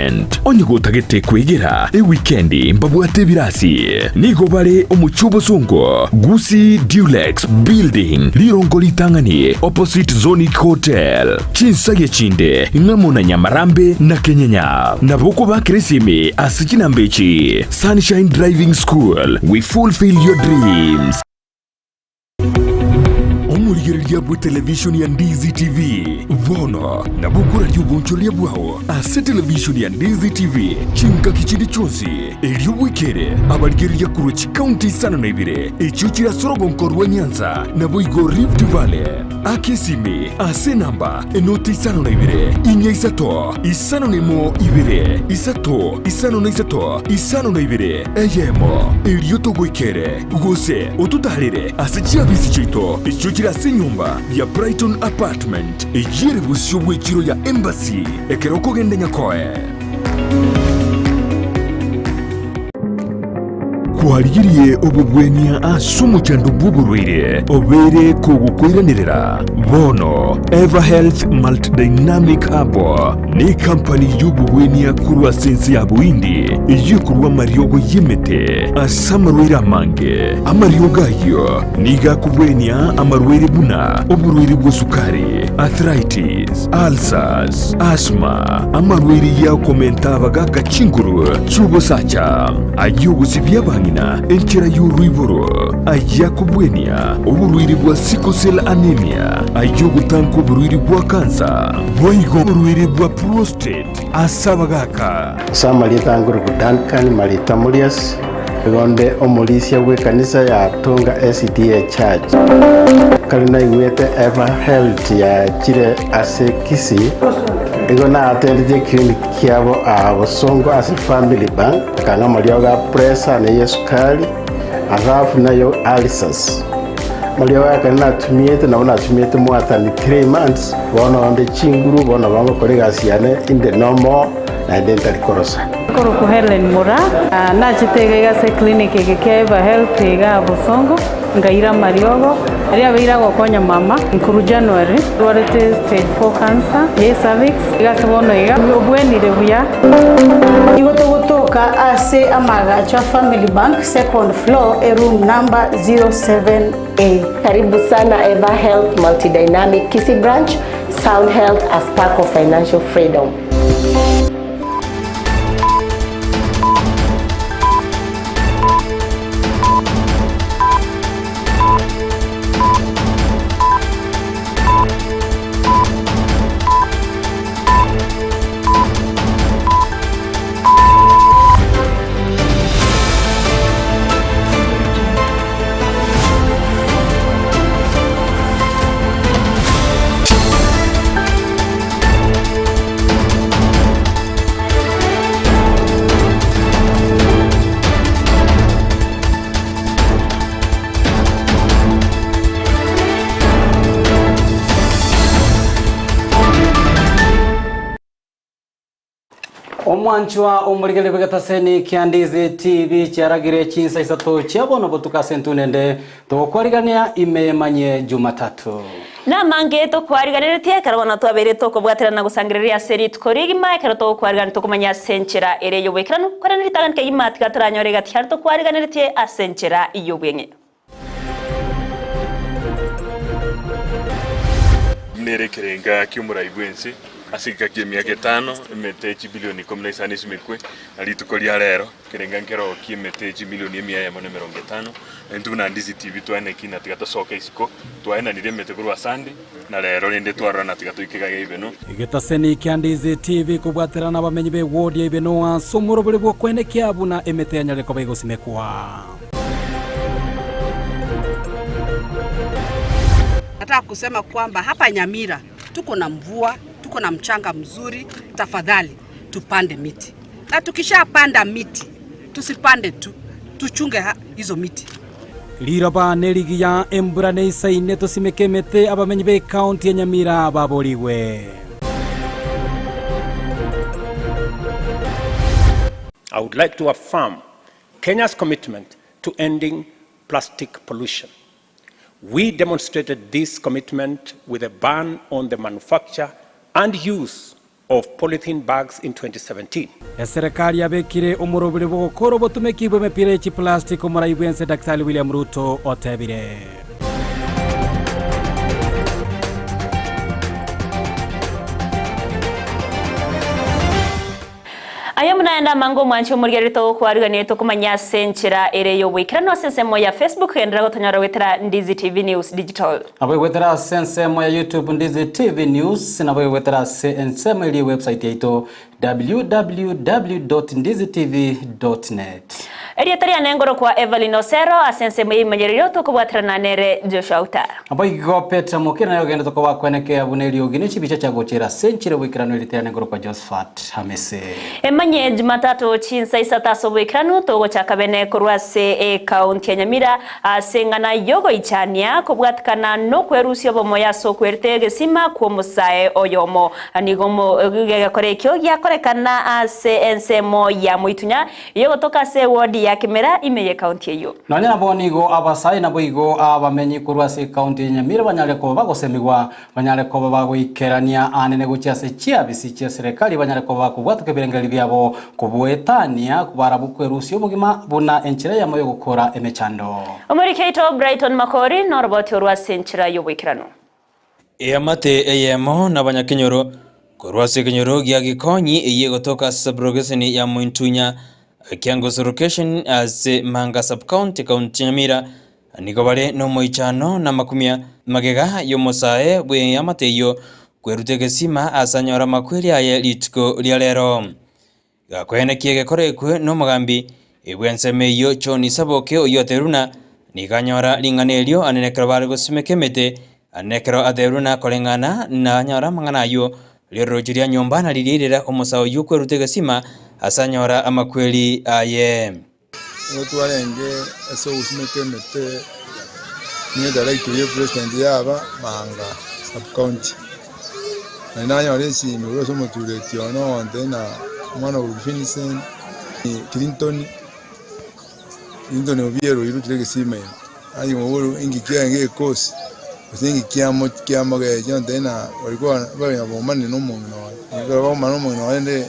Apartment. Onye gotagete kwegera ewikendi mbabwate ebirasi. Nigo bare omochie obosongo, Gusii Dulux Building, rirongo ritang'ani opposite Zonic Hotel. Chinsagia chinde ng'amo na Nyamarambe na Kenyenya. Nabo okobakera esimi ase chinamba echi, Sunshine Driving School, we fulfill your dreams. Omorigereria bw'etelevishoni ya Ndizi TV bono nabo okoraria obonchoreria bwao ase televishoni ya Ndizi TV chingaki chinde chionsi, erio bwekere abarigereria korwa chikaunti isano na ibere echio chire ase orogonko rwa Nyanza naboigo Rift Valley. Aka esimi ase enamba enoti 52 4 5 01 2 3 5 3 52 eyemo, erio togoikere gose ototaarere ase chiabisi chiaito echio chire ase enyomba ya Brighton Apartment, eyio ere bosio bw'echiro ya Embassy ekero okogenda Nyakoe. Kwarigirie obobwenia ase omochando bw'oborwaire obeire kogokoiranerera? Bono Everhealth Multidynamic Herbal nekampani y'obobwenia korwa ase ense ya Bohindi eyio ekorwa amariogo y'emete ase amarwaire amange. Amariogo ayio nigo akobwenia amarwaire buna oborwaire bwa sukari, arthritis, ulcers, asthma, amarwaire y'okomenta abagaaka chinguru chi'obosacha, ay'ogosibia abang'ina enchera y'oroiboro, ay'akobwenia oborwaire bwa sickle cell anemia, ay'ogotanka oborwaire bwa kansa, boigo oborwaire bwa prostate ase abagaaka. Ase amarieta angoruku Duncan Marita Murias, nigo nde omorisia bw'ekanisa ya Tonga SDA Church. Kare naigwete Ever Health yachire ase Kisii, nigo naatendetie eclinic kiabo aa Bosongo ase Family Bank, akang'a amariogo a pressure na eyesukari, alafu nayo ulcers. Amariogo aya ekero natumiete nabo natumiete mwatani three months, bono onde chinguru, bono bagokora egasi yane inde normal. naende ntari korosa. Nkorokwa Hellen Moraa, nachete iga iga ase eclinic eke kia Eva Health igaa Bosongo, nkaira amariogo, aria abeire agokonya mama korwa January, arwarete stage four cancer ye cervix, iga ase bono iga obwenire buya. Nigo togotoka ase amaagacho a Family Bank, second floor, eroom number 07A. Karibu sana Eva Health Multidynamic Kisii Branch, Sound Health a spark of financial freedom. Omwanchwa omorigereria bw'egetaseni kia Ndizi TV chiaragire chinsa isato chia bono botuko ase entunende togokwarigania ime emanye Jumatatu. Namange tokwariganeretie ekero bono twabeire tokobwaterana na gosangereria ase rituko rigima, ekero togokwarigania tokomanya ase enchera ere y'oboikeranu, korende ritang'ani kegima tiga toranyore egati aria tokwariganeretie ase enchera y'obweng'e. Nere ekerenga ki'omorai bw'ense ase egeka ki'emiaka etano, emete chibilioni ikomi na isano esimekwe, na rituko ria rero ekerenga nkero ki'emete chimilioni emia eyemo na emerongo etano. Na intwe buna Ndizi TV twaeneki na tiga tosoke isiko, twaenanire emete korwa asande, na rero rende twarora na tiga toike iga Ibeno. Egetaseni kia Ndizi TV kobwaterana nabamenyi be ward ya Ibeno ase omorobori bw'okoenekia buna emete yanyarire koba egosimekwa. Nataka kusema kwamba hapa Nyamira tuko na mvua, tuko na mchanga mzuri, tafadhali tupande miti, na tukishapanda miti tusipande tu, tuchunge hizo miti. Riroba nerigiya, embura neisaine tosimeke emete, abamenyi b'ecounty ya Nyamira baborigwe. I would like to affirm Kenya's commitment to ending plastic pollution. We demonstrated this commitment with a ban on the manufacture and use of polythene bags in 2017. Eserekari yabekire omoroberi bw'ogokora obotumeki bw'emepira ye chiplastic omorai bw'ense Daktari William Ruto otebire. Aye buna aende amange omwanche omorigereria togokwarigania tokomanya ase enchera ere y'oboikeranu ase ensemo ya Facebook genderera gotonyora goetera Ndizi TV News Digital. Nabo egwetera ase ensemo ya YouTube Ndizi TV News, nabo egwetera ase ensemo eria ewebsite yaito www.ndizitv.net. Erieta riane ngorokwa Evelyn Osero ase ensemo y'ebimanyererio tokobwaterana nere Joshua Utara. Naboigo Petero mokire naye ogende tokoba kwenekea buna eriogi ne chibicha chiagochera ase enchera y'oboikeranu erieta riane ngorokwa Josephat Hamisi. Emanye Jumatatu chinsa isato ase oboikeranu togochaka bene korwa ase ekaunti ya Nyamira Ase eng'ana y'ogoichania, kobwatikana nokwerusia obomoyo ase okwerita egesima kw'omosae oyomo. Nigo egekora ekio giakorekana ase ensemo ya Moitunya y'ogotoka ase ewodi ya Kimera ime y'ekaunti eyio. Nonya nabo nigo abasae naboigo abamenyi korwa ase ekaunti ya Nyamira banyare koba bagosemigwa banyare koba bagoikerania anene gochia ase chiabisi chi'eserekari banyare koba bakobwatoka ebirengererio biabo koboetania barabwo kwerusia obogima buna enchera eyemo y'ogokora emechando. Omoriki oito Brighton Makori noroboti orwo ase enchera y'oboikeranu. Eamate eyemo nabanyakenyoro korwa ase ekenyoro gia Gikonyi eyio egotoka ase sabulogeseni ya Mointunya, Kiangoso Location ase Manga Sub-county, County ya Nyamira, Nigo bare nomoichano na amakumia magega y'omosae bw'eamate eyio kweruta egesima ase anyore amakweri aye rituko ria rero. Gakoenekia egekora ekwe nomogambi bw'ensemo eyio John Saboke oyio atebirie buna nigo anyora ring'ana erio anene ekero bare gosimeka emete anene ekero atebirie buna koreng'ana nanyora amang'ana ayio rirochio ria nyomba nariria rirera omosae oyio kweruta egesima ase anyora amakweri aye. Nigo twarenge ase ogosimeka emete buna edirectory ya epresident yaba Manga sub county. Naende nanyora esimi korwa ase omotureti one ogontebia ng'a omwana okorokwa Vincent Clinton, Clinton Obiero oirokire egesima ime. Naye moborie inki kiarenge gekosi gose inki kiamo kiamogecha ontebie ng'a barikwa bare bomani na omong'ina oye. Ekero bakomana na omong'ina oye rende.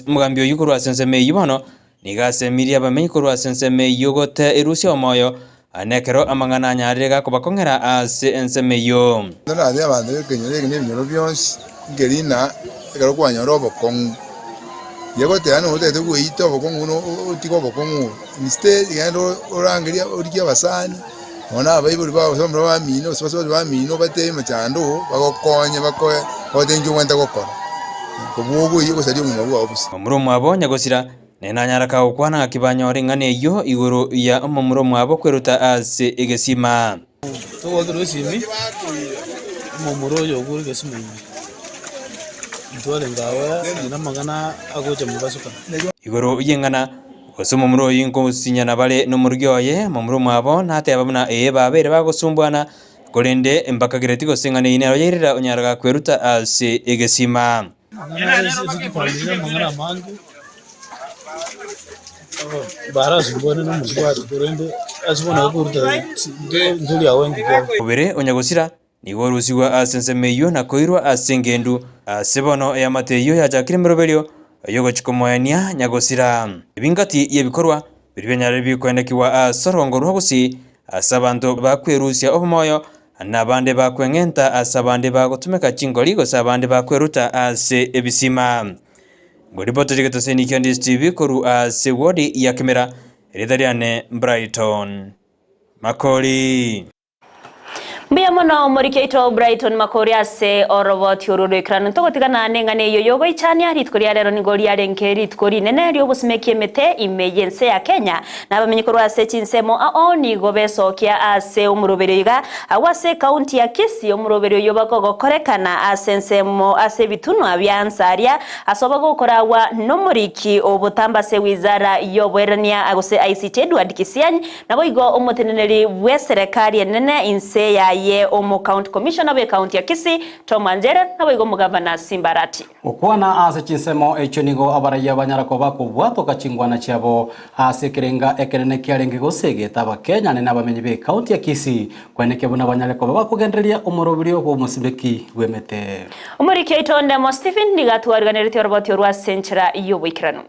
Omogambi oyio korwa ase ensemo eyio bono nigo asemirie abamenyi korwa ase ensemo eyio gote erusia omoyo, na ekero amang'ana anyarire gakobakong'era ase ensemo eyio. Naende abanto b'ekenyoro eke na ebinyoro bionsi, nkerina ekero kwanyora obokong'u, riria goteba ng'a otagete goita obokong'u buna otige obokong'u obo, instead genda orangerie origie abasani. Nonya na abaibori bao gose abamura bamino gose basubati bamino obatebie emechando oo, bagokonye bakoe bagotebi inki obwenerete gokora, kobua oboyie gosaria obogima bwao bosa. Momura omwabo nyagosira, naye nanyara kagokwana ng'aki banyore ing'ana eyio igoro ya omomura omwabo kweruta ase egesima. Togwakerwa esimi, omomura oyo okure egesima ime, ntwarenge agwo aye namang'ana agocha mobasukano. Igoro y'eng'ana Gose omomura oyio nkosinyana bare nomorugi oye, momura omwabo nateba buna ee babeire bagosumbwana, korende mbakagereti gose ng'a neyio nero yairera onyara gakweruta ase egesima. Amang'ana ase ase chifamiri amang'ana amange, barasumbwane na omosubati korende ase bono akoruta ntori agwo engaki abo. Obere onyagosira Nigo orusigwe ase ensemo eyio na koirwa ase engendu. Ase bono eamate eyio yachakire emeroberio y'ogochia komoenia nyagosira. Ebingati y'ebikorwa biria bianyarire bikoenekigwa ase orongo rwa gusii ase abanto bakwerusia obomoyo na abande bakweng'enta ase abande bagotumeka chingori gose abande bakweruta ase ebisima. Ngoripoteri getoseni kia Ndizi TV korwa ase wodi ya Kimera, erieta riane Brighton Makori. Mbuya mono omoriki oito Brighton Makori ase oroboti orwo rw'ekeranu. Ntogotigana neng'ana eyio y'ogoichania. Rituko ria rero nigo riarenge rituko rinene ri'ogosimeka emete ime y'ense ya Kenya. Na abamenyi korwa ase chinsemo ao nigo besokia ase omoroberio iga agwo ase ekaunti ya Kisii omoroberio oyio bakogokorekana ase ensemo ase ebitunwa bia Nsaria ase obagokoragwa nomoriki obotambe ase wizara y'oboerania gose ICT Edward Kisianyi Naboigo omoteneneri bw'eserekari enene inse yaye. ye omo county commissioner bwe county ya Kisii Tom Anjere naboigo omogavana Simba Arati. Gokwana ase chinsemo echio nigo abaraiya banyara koba kobwatoka chingwana chiabo ase ekerenga ekenene kiarenge gosegeta Abakenya na abamenyi b'ecounty ya Kisii kweneke buna banyare koba bakogendereria omoroberio bw'omosimeki bw'emete. Omoriki oito Ndemo Stephen nigo atwariganeretie oroboti orwo ase enchera y'oboikeranu.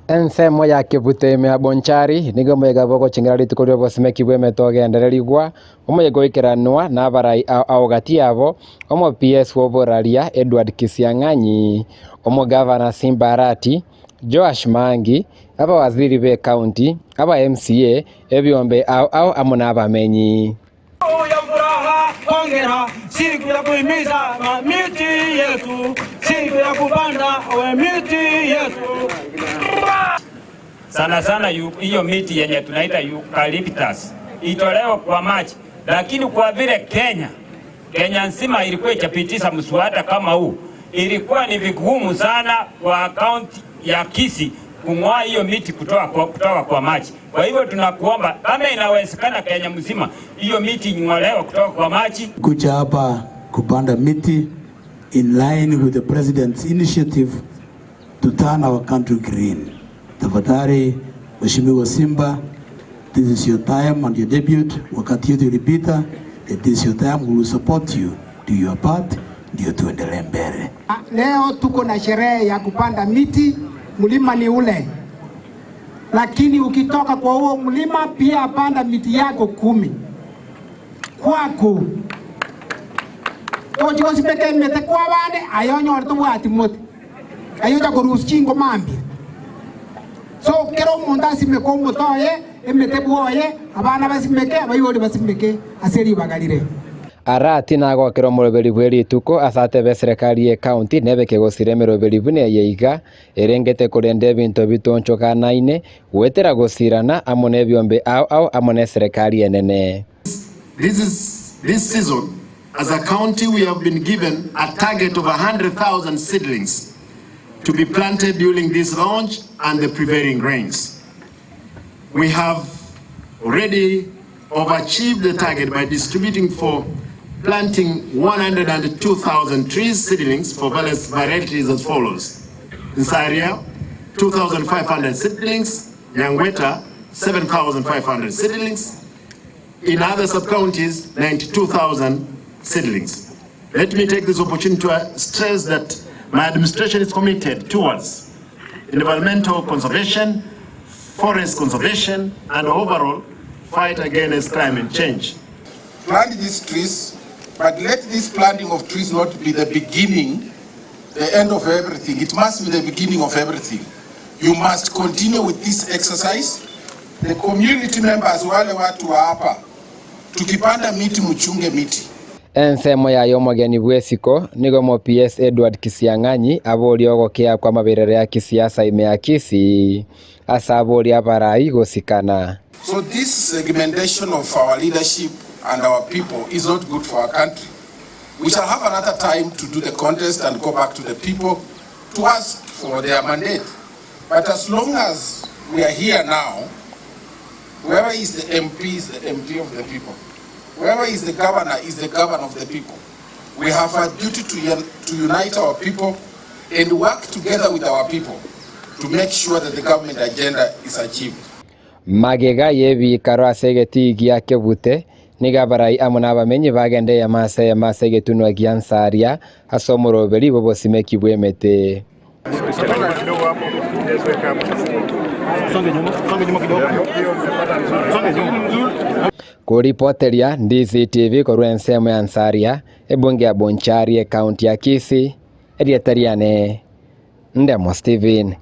Ensemo ya Kibute ime ya Bonchari nigo omoyega bw'ogochengera rituko ri'obosimeki bw'emete ogendererigwa, omoyega oikeranwa nabarai ao ao gati yabo, omo PS bw'oboraria Edward Kisiang'anyi, omogavana Simba Arati, Joash Mangi, abawaziri b'ecounty, aba MCA, ebiombe ao ao amo nabamenyi. Ya furaha hongera, siku ya kuhimiza miti yetu, siku ya kupanda we miti yetu. Sana sana hiyo miti yenye tunaita eucalyptus itolewe kwa maji, lakini kwa vile Kenya Kenya nzima ilikuwa ichapitisha mswada kama huu, ilikuwa ni vigumu sana kwa kaunti ya Kisii kung'oa hiyo miti kutoka kwa, kutoka kwa maji. Kwa hivyo tunakuomba kama inawezekana Kenya mzima hiyo miti ing'olewe kutoka kwa maji. Kuja hapa kupanda miti in line with the president's initiative to turn our country green. Tafadhali Mheshimiwa Simba, this is your time and your debut. Wakati yetu ilipita, it is your time, we will support you. Do your part, ndio tuendelee mbele. Leo tuko na sherehe ya kupanda miti, mlima ni ule, lakini ukitoka kwa huo mlima pia panda miti yako kumi kwako tochikosibeke emete kwa bande ayonyore tobwati mote ayocha korusia chingoma mambia so kero omonto asimeke omote oye emete bwoye abana basimeke abaibori basimeke ase ribaga rire. Arati nagokera omoroberi bwe rituko ase atebe eserekari ye ecounty nebe kegosira emeroberi buna eye iga erengete korenda ebinto bitonchokanaine goetera gosirana amo na ebiombe ao ao amo na eserekari enene. This is this season as a county we have been given a target of 100,000 seedlings to be planted during this launch and the prevailing rains. We have already overachieved the target by distributing for planting 102,000 trees seedlings for various varieties as follows. Nsaria, 2,500 seedlings, Nyangweta, 7,500 seedlings. In other sub-counties, 92,000 seedlings. Let me take this opportunity to stress that my administration is committed towards environmental conservation, forest conservation, and overall fight against climate change. Plant these trees, but let this planting of trees not be the beginning, the end of everything. It must be the beginning of everything. You must continue with this exercise. The community members wale watu wa hapa, tukipanda miti mchunge miti. Ensemo yaye omogeni bw'esiko nigo omo PS Edward Kisiang'anyi aboria ogokea kwa amaberero ya kisiasa ime ya Kisii ase aboria abarai gosikana. So this segmentation of our leadership and our people is not good for our country. We shall have another time to do the contest and go back to the people to ask for their mandate. But as long as we are here now, whoever is the MP is the MP of the people. Whoever is the governor is the governor of the people. We have a duty to, to unite our people and work together with our people to make sure that the government agenda is achieved. Magega y'ebikaro ase egetii gia Kebute nigo abarai amo na abamenyi bagenda eyemo ase eyemo ase egetunwa gia Nsaria ase omoroberi bw'obosimeki bw'emete. Koripoteria Ndizi TV korwa ensemo ya Nsaria, ebunge ya Bonchari ecounty ya Kisii, erieta riane Ndemo Steven.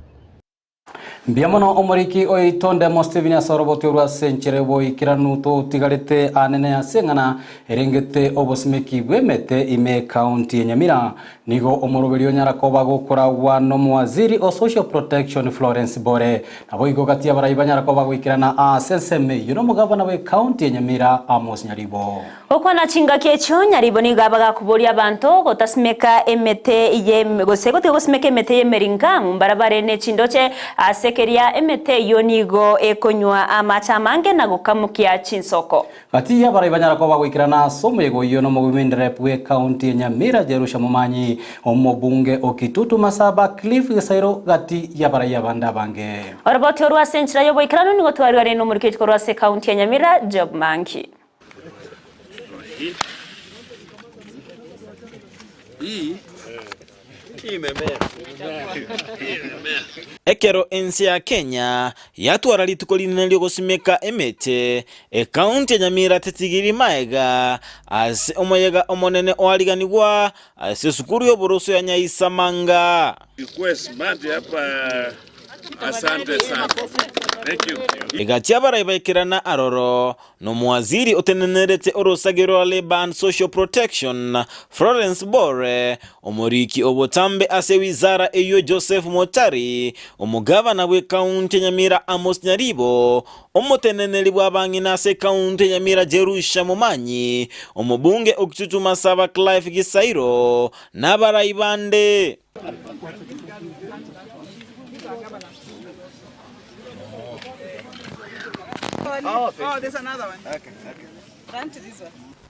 Mbuya mono omoriki oito Ndemo Steven ase oroboti orwa ase enchera oboikeranu totigarete anene ase eng'ana erengete obosimeki bw'emete ime ekaunti ya Nyamira nigo omoroberi onyara koba gokoragwa n'omowaziri o social protection Florence Bore nabo igo gati abarai banyara koba goikerana ase ensemo eyio n'omogavana bwa ekaunti ya Nyamira Amos Nyaribo. Gokwana chingaki echio Nyaribo nigo abaga koboria abanto gotasimeka emete ye gose gotiga gosimeka emete y'emeringamu mbarabare ne chindoche. Ase keria emete eyio nigo ekonywa amache amange na gokamokia chinsoko. Gati y'abarai banyara koba goikerana ase omoyega oyio nomogwimindere bw'ecounty ya Nyamira Jerusha Momanyi, omobunge o Kitutu Masaba Cliff Gisairo gati y'abarai abande abange. Oroboti orwo ase enchera y'oboikeranu nigo twarwarire nomoriketi korwa ase ecounty ya Nyamira Job Mangi. Ekero ense ya Kenya yatwara rituko rinene riogosimeka emete, ekaunti ya Nyamira tetigiri maega ase omoyega omonene oariganigwa ase esukuru y'oboroso ya Nyaisamanga. Asante sana. Thank you. Egachia abarai baikerana aroro, Nomowaziri otenenerete orosage rwa Labour and Social Protection, Florence Bore, omoriki obotambe ase wizara eyio Joseph Mochari, omogavana bw'ekaunti ya Nyamira Amos Nyaribo, omoteneneri bw'abang'ina ase ekaunti ya Nyamira Jerusha Momanyi, omobunge o Kitutu Masaba Clive Gisairo, na abarai bande.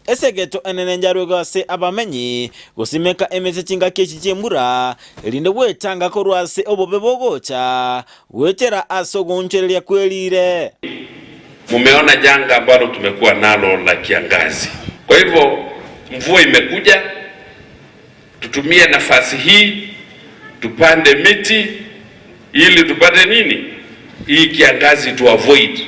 Esegeto enene njarwegwe ase abamenyi, gosimeka emese chingaki echi chi'embura, erinde gwechanga korwa ase obobe bogocha, goetera ase ogoonchoreria kwe riire. Mumeona janga ambalo tumekuwa nalo la kiangazi. Kwa hivyo mvua imekuja, tutumie nafasi hii tupande miti ili tupate nini? Hii kiangazi tu avoid.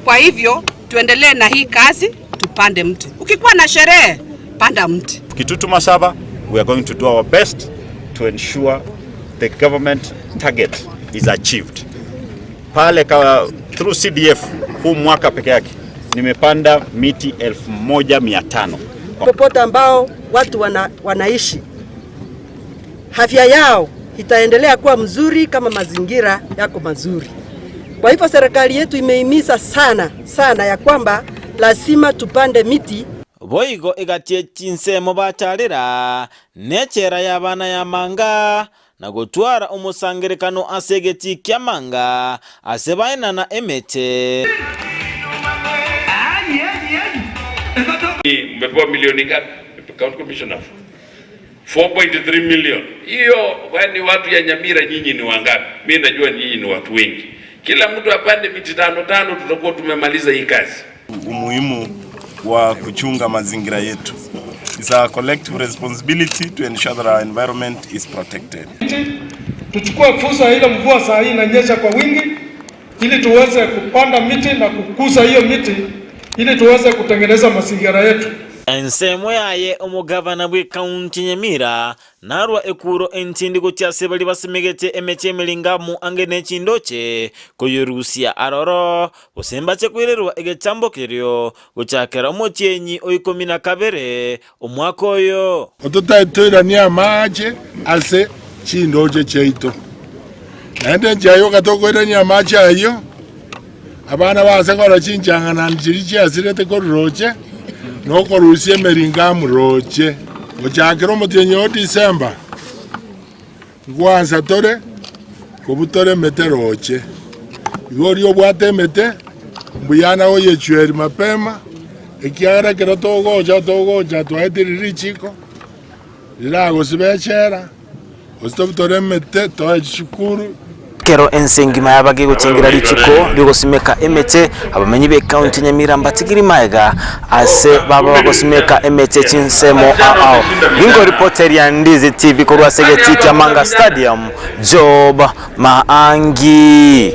Kwa hivyo tuendelee na hii kazi, tupande mti. Ukikuwa na sherehe, panda mti. Kitutu Masaba, we are going to do our best to ensure the government target is achieved. Pale ka, through CDF huu mwaka peke yake nimepanda miti 1500. Popote ambao watu wanaishi, afya yao itaendelea kuwa mzuri kama mazingira yako mazuri. Kwa hivyo serikali yetu imehimiza sana sana ya kwamba lazima tupande miti. Boigo egatie chinsemo bacharera nechera y'abana y'amanga na gotwara omosangerekano ase egetii ki'amanga ase baenana emete. Mmepewa milioni ngapi? County Commissioner. 4.3 million. Hiyo kwani watu ya Nyamira nyinyi ni wangapi? Mimi najua nyinyi ni watu wengi. Kila mtu apande miti tano tano, tutakuwa tumemaliza hii kazi. Umuhimu wa kuchunga mazingira yetu. It's our collective responsibility to ensure that our environment is protected. Tuchukue fursa ile mvua saa hii inanyesha kwa wingi, ili tuweze kupanda miti na kukuza hiyo miti ili tuweze kutengeneza mazingira yetu. Ensemo yaye omogavana bw'ekaunti Nyamira narwa ekuro entindi gochia ase baria basimegete emechi emeringamu ange ne chindoche koyerusia aroro gose mbache koirerwa egechambo kerio gochakera omotienyi o ikomi na kabere omwaka oyo. Ototatoiranie amache ase chindoche chiaito. Naende enchera yoka tokoirania amache ayio, abana base korora chinchang'anani chiria chiasirete korwa roche, na okorusia emeringamu roche. Gochakera omotienyi o Disemba, nkwansa tore kobutora emete roche. Igo oria obwate emete, mbuya nagoyechweria mapema, ekiagera ekero togocha togocha twaetire richiko riragosiba echela. Gose tobutore emete toe chisukuru. Ekero ense engima yaba gegochengera rituko riogosimeka emete, abamenyi b'ecounty ya Nyamira mbatigiri magega ase baba bagosimeka emete chinsemo ao ao. Ningo ripoteria Ndizi TV korwa ase egetii kia Manga Stadium, Job Maangi.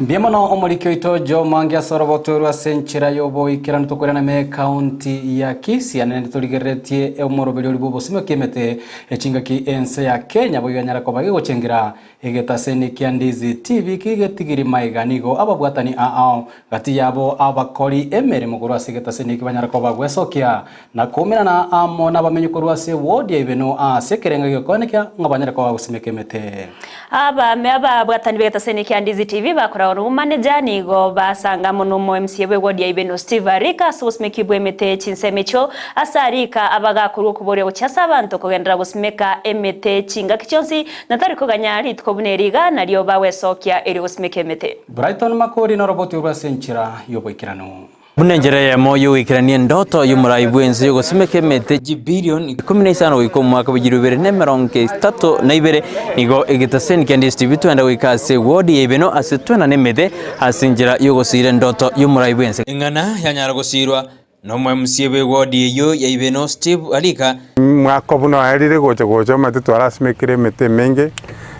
Mbuya mono omoriki oito Joe Mwangi ase oroboto ase enchera y'oboikeranu tokoirana ime ekaunti ya Kisii ane torigereretie omoroberi oria bw'obosimoki emete echingaki ense ya Kenya boigo yanyara koba gegochengera egetaseni kia Ndizi TV kigetigiri maiga nigo ababwatani ao gati yabo abakori emeremo korwa ase egetaseni eki banyara koba gwesokia na koumerana amo nabamenyi korwa ase ward ya Ibeno ase ekerengo gekoenekia ng'a banyare koba gosimeka emete. Abame ababwatani b'egetaseni kia Ndizi TV bakora. bakoragwa nobomaneja nigo basanga amo nomo MCA bw'eward ya Ibeno Steve Arika ase obosimeki bw'emete chinsemo echio ase Arika abagakorwa okoboria gochia ase abanto kogenderera gosimeka emete chingaki chionsi na tari koganya rituko buna eri iga nario bagwesokia erio gosimeka emete. Brighton Makori noroboti orwe ase enchera y'oboikeranu. Buna enchera eyemo y'ogoikerania endoto y'omorai bw'ense y'ogosimeka emete chibilioni 15 goika omwaka bwe 2032, nigo egetaseni kia DSTV twenda goika ase ewodi ya Ibeno ase twenane emete ase enchera y'ogosiira endoto y'omorai bw'ense. Eng'ana yanyara gosiirwa nomo-MCA bw'ewodi eyio ya Ibeno Steve Alika. Mwaka buna oerire gocha gocha omanyete twarasimekire emete emenge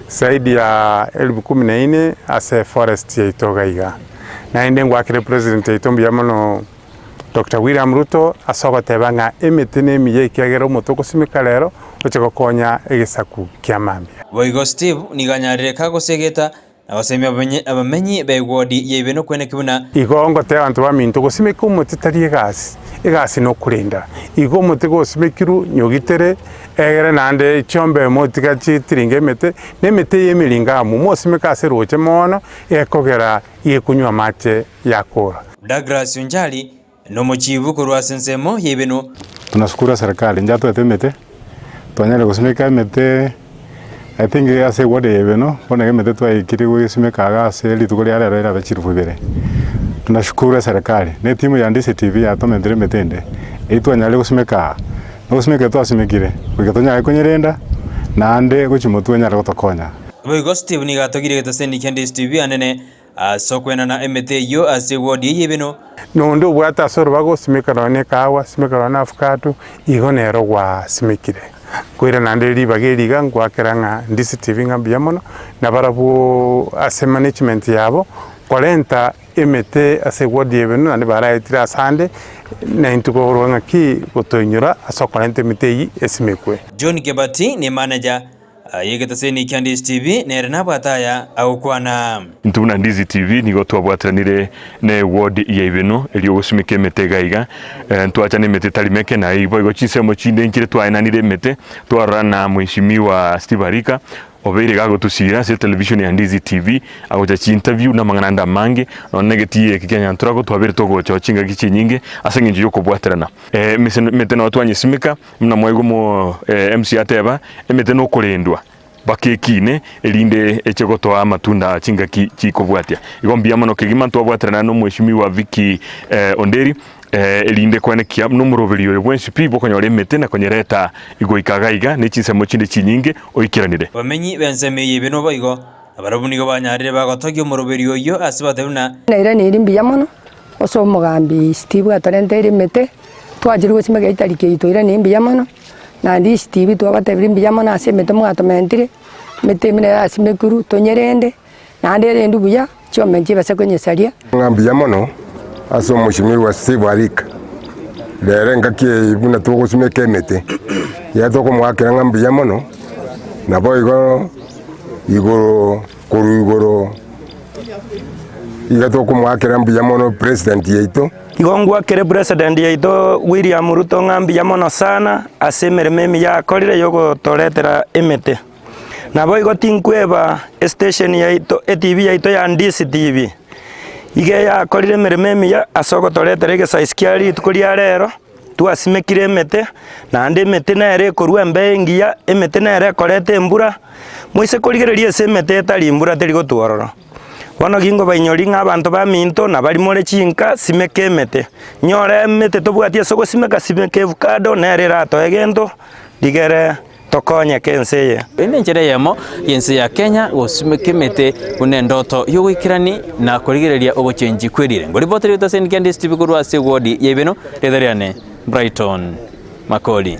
zaidi ya elfu kumi na ine ase eforest yaito iga iga. Naende ngwakere president yaito mbuya mono Doctor William Ruto ase ogoteba ng'a emete nemiya ekiagera omote ogosimeka rero oche gokonya egesaku kia mambia. Boigo Steve nigo anyarire kagosegeta na gosemia abamenyi b'egwodi ya Ibeno kweneki buna. Igo ngotebia abanto baminto, gosimeka omote tari egasi, egasi nokorenda. Igo omote gosimekirwe nyogitere, egere naende chiombe motiga chitiringe emete, na emete eye emeringa amo, mosimeke ase roche mono, ekogera gekonywa amache yakora. Douglas Onjali nomochibu korwa ase ensemo ya Ibeno. Tunashukuru serikali njatwete emete, twanyarire gosimeka emete I think ase eward ya Ibeno bono iga emete twaikire gosimeka iga ase rituko ria rero erabe chilifu ibere. Tunashukuru eserikali na etimu ya Ndizi TV yatomentire emete ende, eywo twanyarire gosimeka aa, na gosimeka twasimekire goika tonyare konyerenda naende gochia motwe enyare gotokonya. Boigo Steve nigo atogire egetaseni kia Ndizi TV anene Ase okwenana emete eyio ase ewodi eye y'Ibeno. Na onde obwate ase orobago, simeka nonya nekahawa, simeka nonya na avocado, igo nero gwasimekire. Nkoira naende ribaga eri iga ngoakera ng'a Ndizi TV ng'a mbuya mono, na barabwo ase management yabo, korenta emete ase ewodi ya Ibeno naende baraetire ase ande, na intwe korwa ng'aki gotoinyora ase okorenta emete eyio esimekwe. John Kebati ne manager Aye egetaseni kia Ndizi TV nere nabwate aya agokwana. Intwe buna Ndizi TV nigo twabwateranire ne ward ya Ibeno erio ogosimeka emete iga iga. Ntwacha na emete etari meke na boigo chinsemo chinde nchire twaenanire emete twarora na Mheshimiwa Steve Arika obeire iga agotosira ase etelevision ya Ndizi TV agocha chiinterview na amang'ana ande amange nonya na egetii eke kia Nyanturago twabeire togocha oo chingaki chinyinge ase eng'encho ya okobwaterana. Emete nabo twanyesimeka. Buna mwaigwa omo MC ateba, emete nokorendwa mpaka ekine erinde eche gotoa amatunda chingaki chikobwatia. Igo mbuya mono kegima ntwabwaterana na omweshimiwa Vicky Onderi erinde koenekia buna omoroberi oyo bwensi pi bokonyora emete na konyereta goika iga iga ne chinsemo chinde chinyinge oikeranire. Abamenyi b'ensemo eye ebe noboigo, nabarabwo nigo banyarire bagotogia omoroberi oyio ase batebia buna. Nairaneiri mbuya mono ase omogambi Steve atorenteire emete. Twachire gosimeka etariki eyio toiraneire mbuya mono, naende ECTV twabatebirie mbuya mono ase emete mwatomentire, emete ime nere yasimekirwe tonyerende, naende erendwe buya, chiombe nchibase konyesaria. Ng'a mbuya mono ase omoshimiwa Steve Arika, rero engaki eye buna togosimeka emete, iga tokomoakera ng'a mbuya mono, naboigo igoro korwa igoro iga tokomoakera mbuya mono president yaito. Igo ngwakere president yaito William Ruto ng'a mbuya mono sana ase emeremo emiya akorire yogotoretera emete. Naboigo tinkweba estation yaito etv yaito ya Ndizi TV, iga eyakorire emeremo emiya ase ogotoretera egesaisi kia rituko ria rero, twasimekire emete, naende emete nere ekorwa embeo engiya, emete nere ekoreta embura, moise korigereria ase emete etari mbura teri gotwa ororo. Bono ginkobainyoria ng'a abanto baminto na baria more chinka, simeka emete. Nyora emete tobwati ase ogosimeka, simeka evukado, nere eratoe egento, rigere tokonyeke ense eye. Eye nenchera eyemo y'ense ya Kenya gosimeka emete buna endoto y'ogoikerani na korigereria ogochenchi kwe rirengo. Ripoti riaito ase Ndike Ndisi TV korwa ase ewodi ya Ibeno, rieta riane Brighton Makori.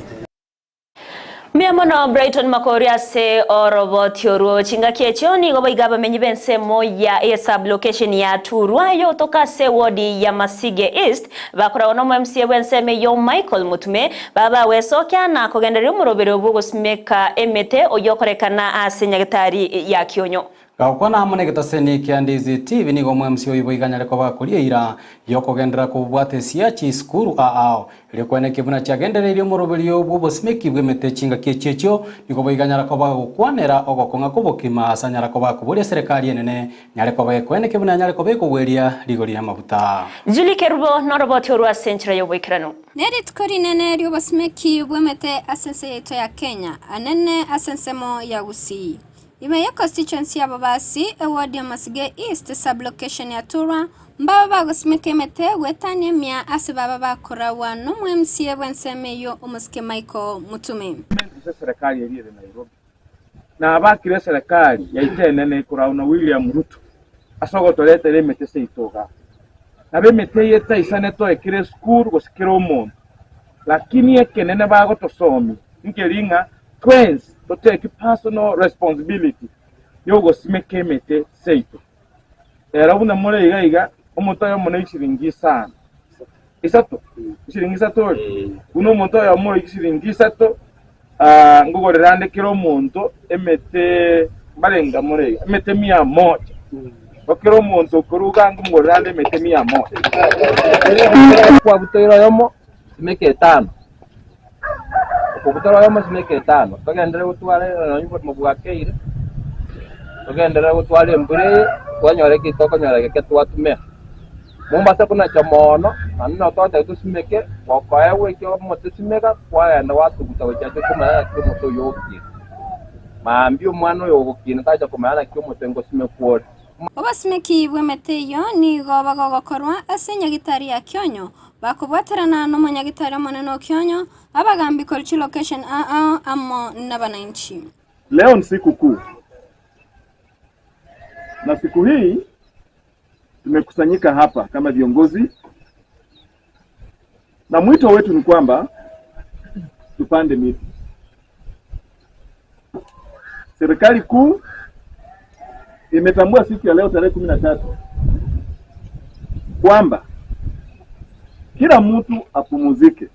Mbuya mono Brighton Makori ase oroboti orwo. Chingaki echio nigo boigo abamenyi b'ensemo ya esub-location ya Turwa eyotoka ase ewodi ya Masige East bakoragwa nomo MCA bw'ensemo eyio Michael Mutume baba gwesokia na kogendereria omorobero bw'ogosimeka emete oyio okorekana ase nyagetari ya Kionyo. Gagokwana amo negetaseni kia Ndizi TV nigo omwemsi oyio boigo anyare koba akoria eira yokogenderera kobwata esia chisukuru ao erio koenekia buna chiagendereirie omoroberio bw'obosimeki bw'emete chingaki echio echio nigo boigo anyara koba agokwanera ogokong'a kw'obokima ase anyara koba akoboria eserekari enene nyare koba ekoenekia buna anyare koba ekogweria rigori ri'amaguta. Julie Kerubo noroboti orwo ase enchera y'oboikeranu. Nerituko rinene ri'obosimeki bw'emete ase ense yaito ya Kenya, anene ase ensemo ya Gusii. Ime ye constituency ya Bobasi, eward ya Masige East, sub-location ya Turwa, mbaba bagosimeka emete goetania emia ase baba bakoragwa nomo MCA bw'ensemo eyio omosike Michael Mutume. Ase eserekari eria ere Nairobi, na abakire eserekari yaito enene ekoragwa na William Ruto ase ogotoretera emete seito igaa. Nabo emete eye etaisane toe kera esukuru gose kera omonto, lakini ekenene bagotosomia nkeri ng'a twensi totake personal responsibility yogosimeka emete seito. Ero buna more iga iga, omonto oyomo ne chiringi isano, isato, chiringi isato ore, buna omonto oyomo ore chiringi isato, ah, nkogorera ande kera omonto emete mbarenga more iga, emete mia moja. Kera omonto okoruga nkomogorera ande emete mia moja. Kwabutoire oyomo, simeka etano. Okobutora oyomo simeka etano, togenderere gotwara nonye oborimo bwakeire, togenderere gotwara embura eye, twanyora eki tokonyora geke twatumia. Mombasa konacha mono, naende nabo togoteba tosimeke, gokoegwa ekio omote simeka, kwagenda gwatuguta gochia ase okomanya naki omote oyio ogokina. Mambia omwana oyo ogokina tacha komanya naki omote ngosimekwa ore. Obosimeki bw'emete eyio nigo bagogokorwa ase enyagitari ya Kionyo, bakobwaterana nomonyagitari omonene o Kionyo, abagambi korwa chilocation ao amo nabananchi. Leo ni siku kuu, na siku hii tumekusanyika hapa kama viongozi, na mwito wetu ni kwamba tupande miti. Serikali kuu imetambua siku ya leo tarehe 13 kwamba kila mtu apumuzike,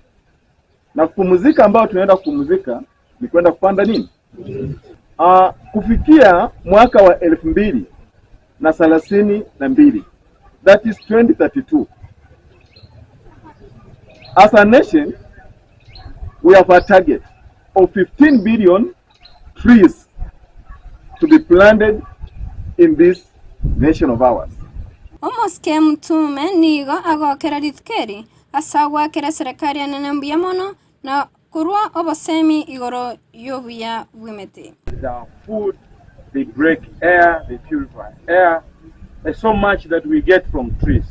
na kupumuzika ambayo tunaenda kupumuzika ni kwenda kupanda nini? Kufikia mwaka wa 2032, that is 2032, as a nation we have a target of 15 billion trees to be planted in this nation of ours. Omosike Mutume nigo agokera rituko eri ase agoakera eserekari enene mbuya mono na korua obosemi igoro y'obuya bw'emete. Our food, they break air, they purify air. There's so much that we get from trees.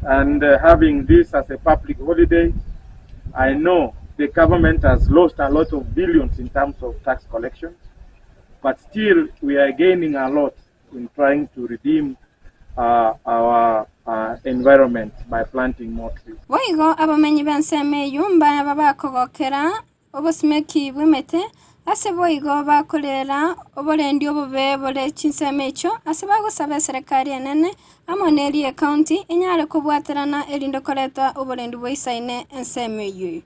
And having this as a public holiday, I know the government has lost a lot of billions in terms of tax collection, but still we are gaining a lot in trying to redeem uh, our uh, environment by planting more trees. Boigo abamenyi b'ensemo eyio mbaba bakogokera obosimeki bw'emete, ase boigo bakorera oborendi obobe bore chinsemo echio, ase bagosaba eserekari enene amo neria y'ecounty enyare kobwaterana erinde koreta oborendi bwaisaine ensemo eyio.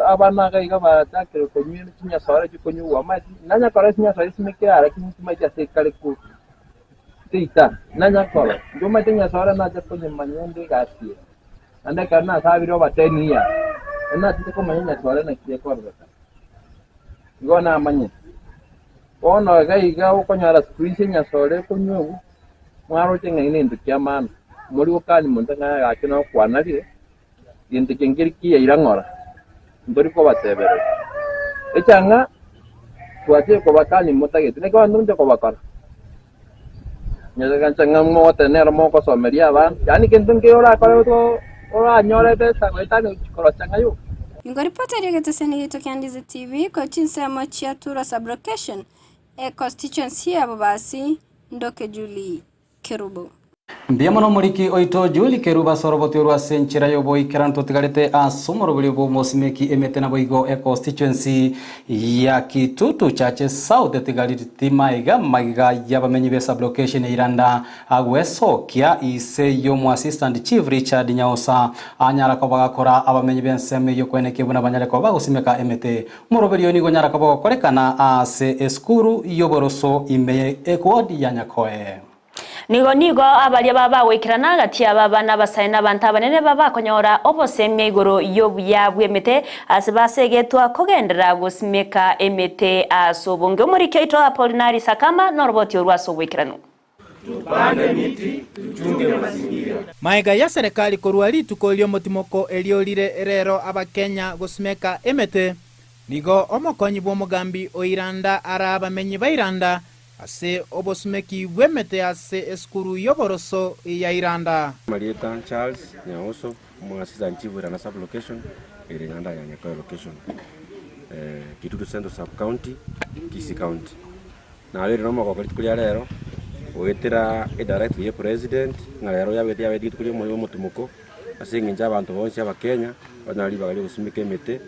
Abana iga iga bachakire konywa chinyasore chikonyugwa amache, nanyakora chinyasore chisimekire ara lakini timaeti ase ekare ko teita, nanyakora inche omanyete enyasore nacha konyemanya ende egasi eye, naende ekero nasabire over ten years, naende nachete komanya enyasore naki ekororekana, igo namanyete. Bono iga iga okonyora siku hizi enyasore ekonywa mwaroche ng'a nento kia maana, mori gokania monto ng'a gaki nokwanarire. Gento eke nkeri kiyaira ng'ora, ntori kobatebereria. Echang'a twachire kobakania motagete, naki abanto moche kobakora? Nyasae ng'a mogoteba nere mogosomeria abana, yaani kento nkeiyo orakore oranyore ebesa goetania gochia korosia ng'a yoka. Nigo ripoti eria egeteseni giaito kia Ndizi TV korwa chinsemo chia Turo Sub-location, e constituency ya Bobasi, Ndoke Julie Kerubo. Mbuya mono omoriki oito Julie Kerubo ase oroboti orwo ase enchera y'oboikeranu totigarete ase omoroberio bw'omosimeki emete naboigo econstituency ya Kitutu Chache South etigariti maiga magega y'abamenyi be sublocation ya Iranda agwesokia ise y'omo assistant chief Richard Nyaosa anyara koba gakora abamenyi b'ensemo eyio kwenekia buna banyare koba bagosimeka emete. Omoroberio oyo nigo onyara koba gokorekana ase esukuru y'oboroso ime ye eward ya Nyakoe. Nigo nigo abaria babagoikerana gati y'ababana abasae na abanto abanene babakonyora obosemia igoro y'obuya bw'emete ase basegetwa kogenderera gosimeka emete ase obonge. Omoriki oito Apolinari Sakama noroboti orwo ase oboikeranu. Tupande miti, tuchunge mazingira. Maega ya serikali korwa rituko ri'omotimoko erio rire rero Abakenya gosimeka emete, nigo omokonyi bw'omogambi o Iranda ara abamenyi ba Iranda Ase obosumeki bw'emete ase esukuru y'oboroso ya Iranda. Marieta Charles Nyaoso, Omoasisa Chief Iranda Sub Location, ere Iranda ya Nyakoe Location, Kitutu Central Sub County, Kisii County. Nabeire nomogoko rituko ria rero, goetera edirective ya president, ng'a rero yabete yabete rituko ria omotimoko, ase eng'encho abanto bonsi abakenya, banyore ribaga riogosimeka emete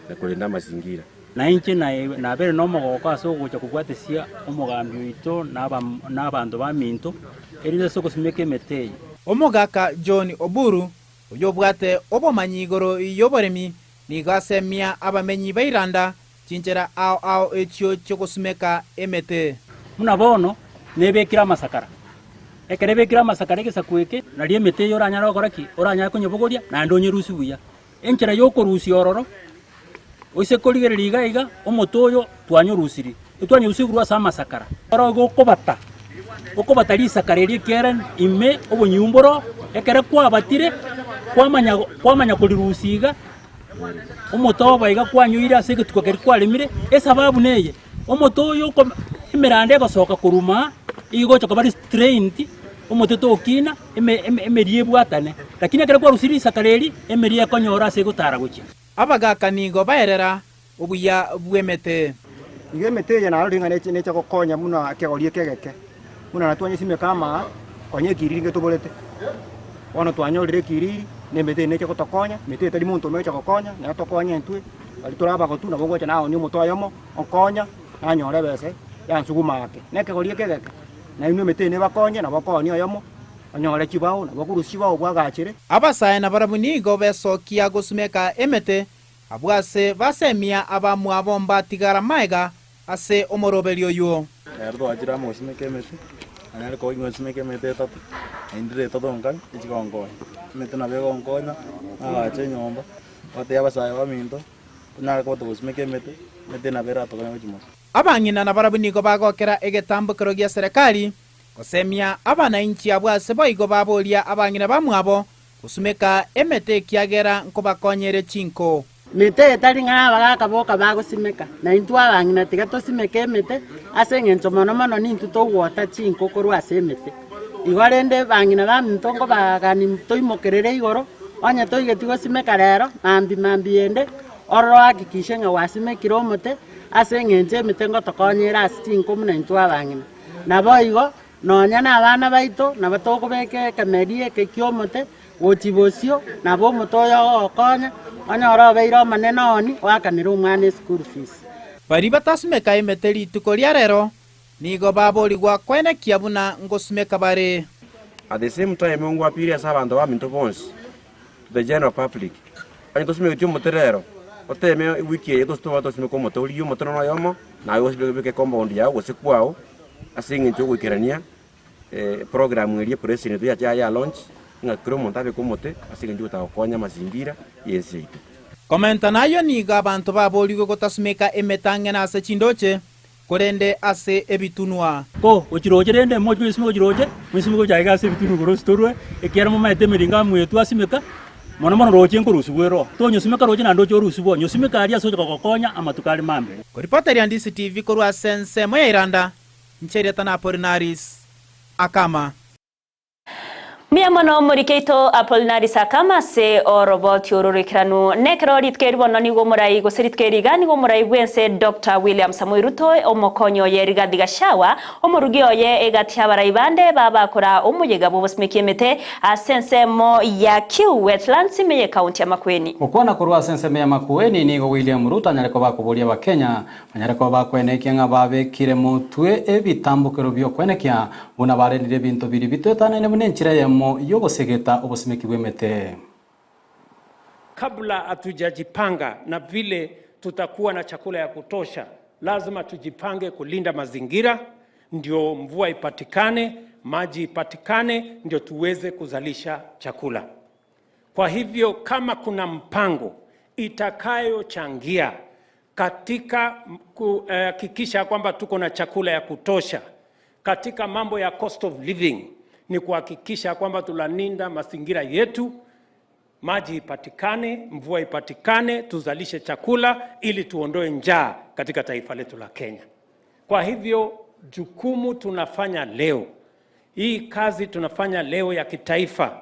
na korenda amazingira. Na inche nabeire nomogoko ase ogocha kobwatesia omogambi oito na abanto baminto, erinde ase ogosimeka emete eye. Omogaka John Oburu, oyobwate obomanyi igoro y'oboremi, nigo asemia abamenyi ba Iranda chinchera ao ao echio chi'ogosimeka emete. Buna bono nebekire amasakara. Ekero ebekire amasakara egesaku eke, nario emete eye oranyare gokora ki? Oranyare konyebogoria naende onyerusie buya. Enchera y'okorusia ororo, oise korigereria iga iga, omote oyo twanyorusirie, etwanyorusirie korwa ase amasakara. Oro igo okobata, okobata risakara erio ekiagera ime obonyumu mboro, ekero kwabatire, kwamanya kwamanya korirusia iga, omote obo iga kwanyoire ase egetuko keria kwaremire, esababu neye, omote oyo okome emeranda egosoka korwa maa, igocha koba restrained, omote tokina. Emeria ebwatane, lakini ekero kwarusirie risakara eri, emeria ekonyora ase egotara gochia. Abagaaka nigo baerera obuya bw'emete. Igo emete eye narorire ng'a neche necha gokonya buna ekegori eke egeke, buna natwanyesimeka amaa, konya ekiriri ngetoborete. Bono twanyorire ekiriri, na emete eye neche gotokonya, emete eye tari monto ome ocha gokonya, nero tokonye intwe, baria tore abagotu nabo ngocha naonia omote oyomo, onkonya, nanyora ebese, yansuguma ake. Na ekegori eke egeke. Na inwe emete eye nebakonye, nabo okoonia oyomo, onyore chibao, nabo okorusia chibao bwagachere. Abasae nabarabwo nigo besokia gosumeka emete, abwo ase basemia abamwabo mbatigara magega ase omoroberio oyio. Ero twachire amo gosimeka emete, nanyare koba ngosimeka emete etato, naende etato nkani echigonkonya. Emete nabo egonkonya, nagacha enyomba, gotebia abasae baminto, tonyare koba togosimeka emete, emete nabo eratokonye gochia mono. Abang'ina nabarabwo nigo bagokera egetambokero gia serikali gosemia abanainchi abwo ase boigo baboria abang'ina bamwabo gosumeka emete ekiagera nkobakonyere chinko. Mete etari ng'a abagaaka boka bagosimeka, na intwe abang'ina tiga tosimeke emete, ase engencho mono mono nintwe togwota chinko korwa ase emete. Igo rende bang'ina baminto nkobagani toimokerere igoro, onye toigeti gosimeka rero, mambia mambia ende, ororo ohakikishe ng'a gwasimekire omote, Ase engencho emete ngotokonya ere ase chinko buna intwe abang'ina. Naboigo, nonya nabana baito nabo tokobeka ekemeri eke ki'omote gochia bosio, nabo omote oyo ogogokonya, onyore obeire omonene oni, oakanere omwana eschool fees. Baria batasumeka emete rituko ria rero nigo baborigwa koenekia buna ngosumeka bare. At the same time ngwapire ase abanto baminto bonsi, to the general public, onye tosimegeti omote rero, oteme ewiki eye gose tobe tosimeka omote origie omote nonya oyomo, naye obeke ecompound yago gose kwao, ase eng'encho yogoikerania eprogram eria epresident yacha ya launch, ng'a kera omonto abeke omote ase eng'encho yogotaka gokonya amazingira ya ense yaito. Komenta nayio nigo abanto baborigwe gotasumeka emetang'ana ase chindoche, korende ase ebitunwa. Ko gochiroche rende moche mosimeke gochiroche, mosimeke gocha aiga ase ebitunwa igoro ositorwe, ekiagera momaete emeringo amwetwe asimeka, mono mono roche nkorusibwa ere oo. Tonyosimeka roche naende oche orusibwe oo, nyosimeka aria ase ocha kogokonya amatuko are mambia. Koripoteria Ndisi TV korwa ase ensemo ya Iranda, inche erieta na Apolinaris Akama. Mbuya mono omorikeito Apolinari Sakama ase oroboti oro roikeranu. Nekero rituko eri bono nigo omorai gose rituko eri iga nigo omorai bw'ense Doctor William Samoei Ruto, omokonyi oye Rigathi Gachagua, omorugi oye egati abarai bande babakora omoyega bw'obosimeki emete ase ensemo ya Kiu Wetlands ime y'ekaunti ya Makueni. Gokwana korwa ase ensemo ya Makueni nigo William Ruto anyare koba akoboria Abakenya banyare koba bakwenekia ng'a babekire motwe ebitambokero bi'okwenekia buna barendire ebinto biria bitoetanaine buna enchera eyemo y'ogosegeta obosimeki bw'emete. Kabla hatujajipanga na vile tutakuwa na chakula ya kutosha, lazima tujipange kulinda mazingira, ndio mvua ipatikane, maji ipatikane, ndio tuweze kuzalisha chakula. Kwa hivyo kama kuna mpango itakayochangia katika kuhakikisha kwamba tuko na chakula ya kutosha, katika mambo ya cost of living, ni kuhakikisha kwamba tunalinda mazingira yetu, maji ipatikane, mvua ipatikane, tuzalishe chakula ili tuondoe njaa katika taifa letu la Kenya. Kwa hivyo jukumu tunafanya leo, hii kazi tunafanya leo ya kitaifa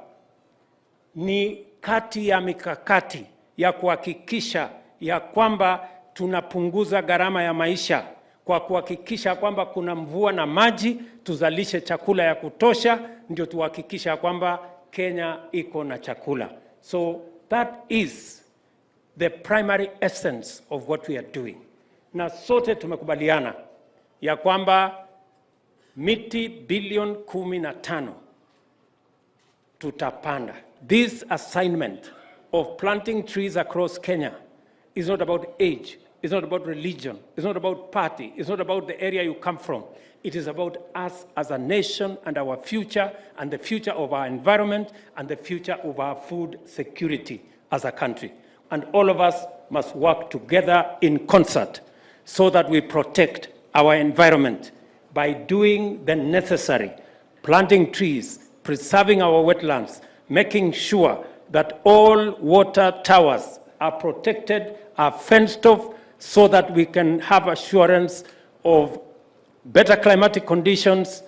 ni kati ya mikakati ya kuhakikisha ya kwamba tunapunguza gharama ya maisha kwa kuhakikisha kwamba kuna mvua na maji, tuzalishe chakula ya kutosha, ndio tuhakikisha kwamba Kenya iko na chakula. So that is the primary essence of what we are doing. Na sote tumekubaliana ya kwamba miti bilioni 15 tutapanda. This assignment of planting trees across Kenya is not about age, it's not about religion, it's not about party, it's not about the area you come from. It is about us as a nation and our future and the future of our environment and the future of our food security as a country. And all of us must work together in concert so that we protect our environment by doing the necessary, planting trees, preserving our wetlands, making sure that all water towers are protected, are fenced off, so that we can have assurance of better climatic conditions,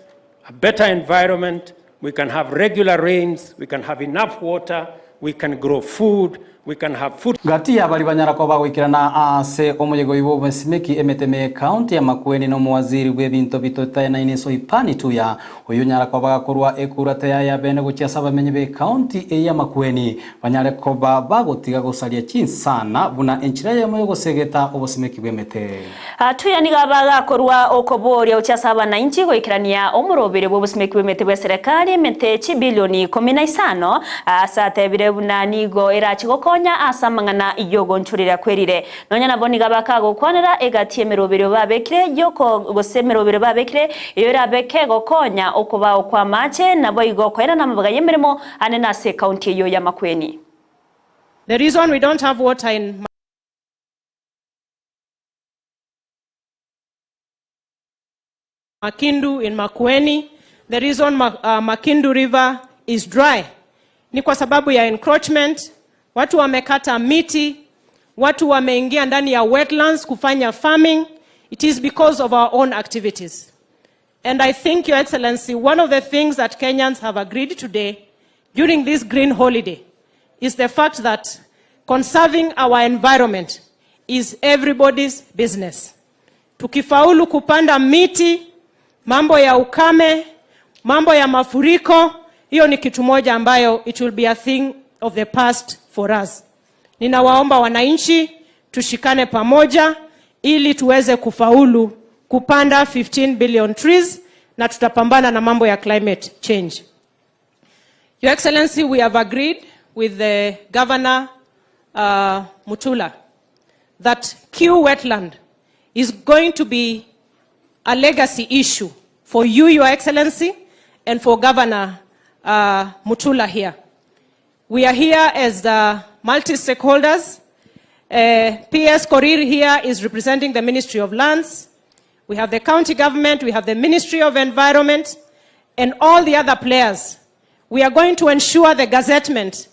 a better environment, we can have regular rains, we can have enough water, we can grow food, we can have food. Gati y'abari banyara koba bagoikerana ase omoyega oyio bw'obosimeki emeteme y'ecounty ya Makueni na omowaziri bw'ebinto bitoetaenaine Soipani Tuya oyio onyara koba gakorwa ekurata yaye abene gochia ase abamenyi b'ecounty eye ya Makueni banyare koba bagotiga gosaria chinsana buna enchera eyemo y'ogosegeta obosimeki bw'emete. Tuya nigo abagakorwa okoboria gochia ase abanainchi goikerania omorobere bw'obosimeki bw'emete bw'eserekari emete chibilioni 15 ase atebire buna nigo erache gokonya ase amang'ana y'ogonchorera kwerire. Nonya nabo nigo abakagokwanera egati y'emeroberio babekire y'oko gose emeroberio babekire eyo erabe kegokonya okobao kw'amache naboigo koenana amabaga y'emeremo anene ase ekaunti eyio y'Amakueni. The reason we don't have water in Makindu in Makueni, the reason Makindu River is dry ni kwa sababu ya encroachment. Watu wamekata miti, watu wameingia ndani ya wetlands kufanya farming. It is because of our own activities. And I think, Your Excellency, one of the things that Kenyans have agreed today during this green holiday is the fact that conserving our environment is everybody's business. Tukifaulu kupanda miti, mambo ya ukame, mambo ya mafuriko, hiyo ni kitu moja ambayo it will be a thing of the past for us. Ninawaomba wananchi tushikane pamoja ili tuweze kufaulu kupanda 15 billion trees na tutapambana na mambo ya climate change. Your Excellency, we have agreed with the Governor Mutula that Kiu wetland is going to be a legacy issue for you, Your Excellency, and for Governor Mutula here. We are here as the multi-stakeholders. PS Korir here is representing the Ministry of Lands. We have the county government, we have the Ministry of Environment, and all the other players. We are going to ensure the gazettement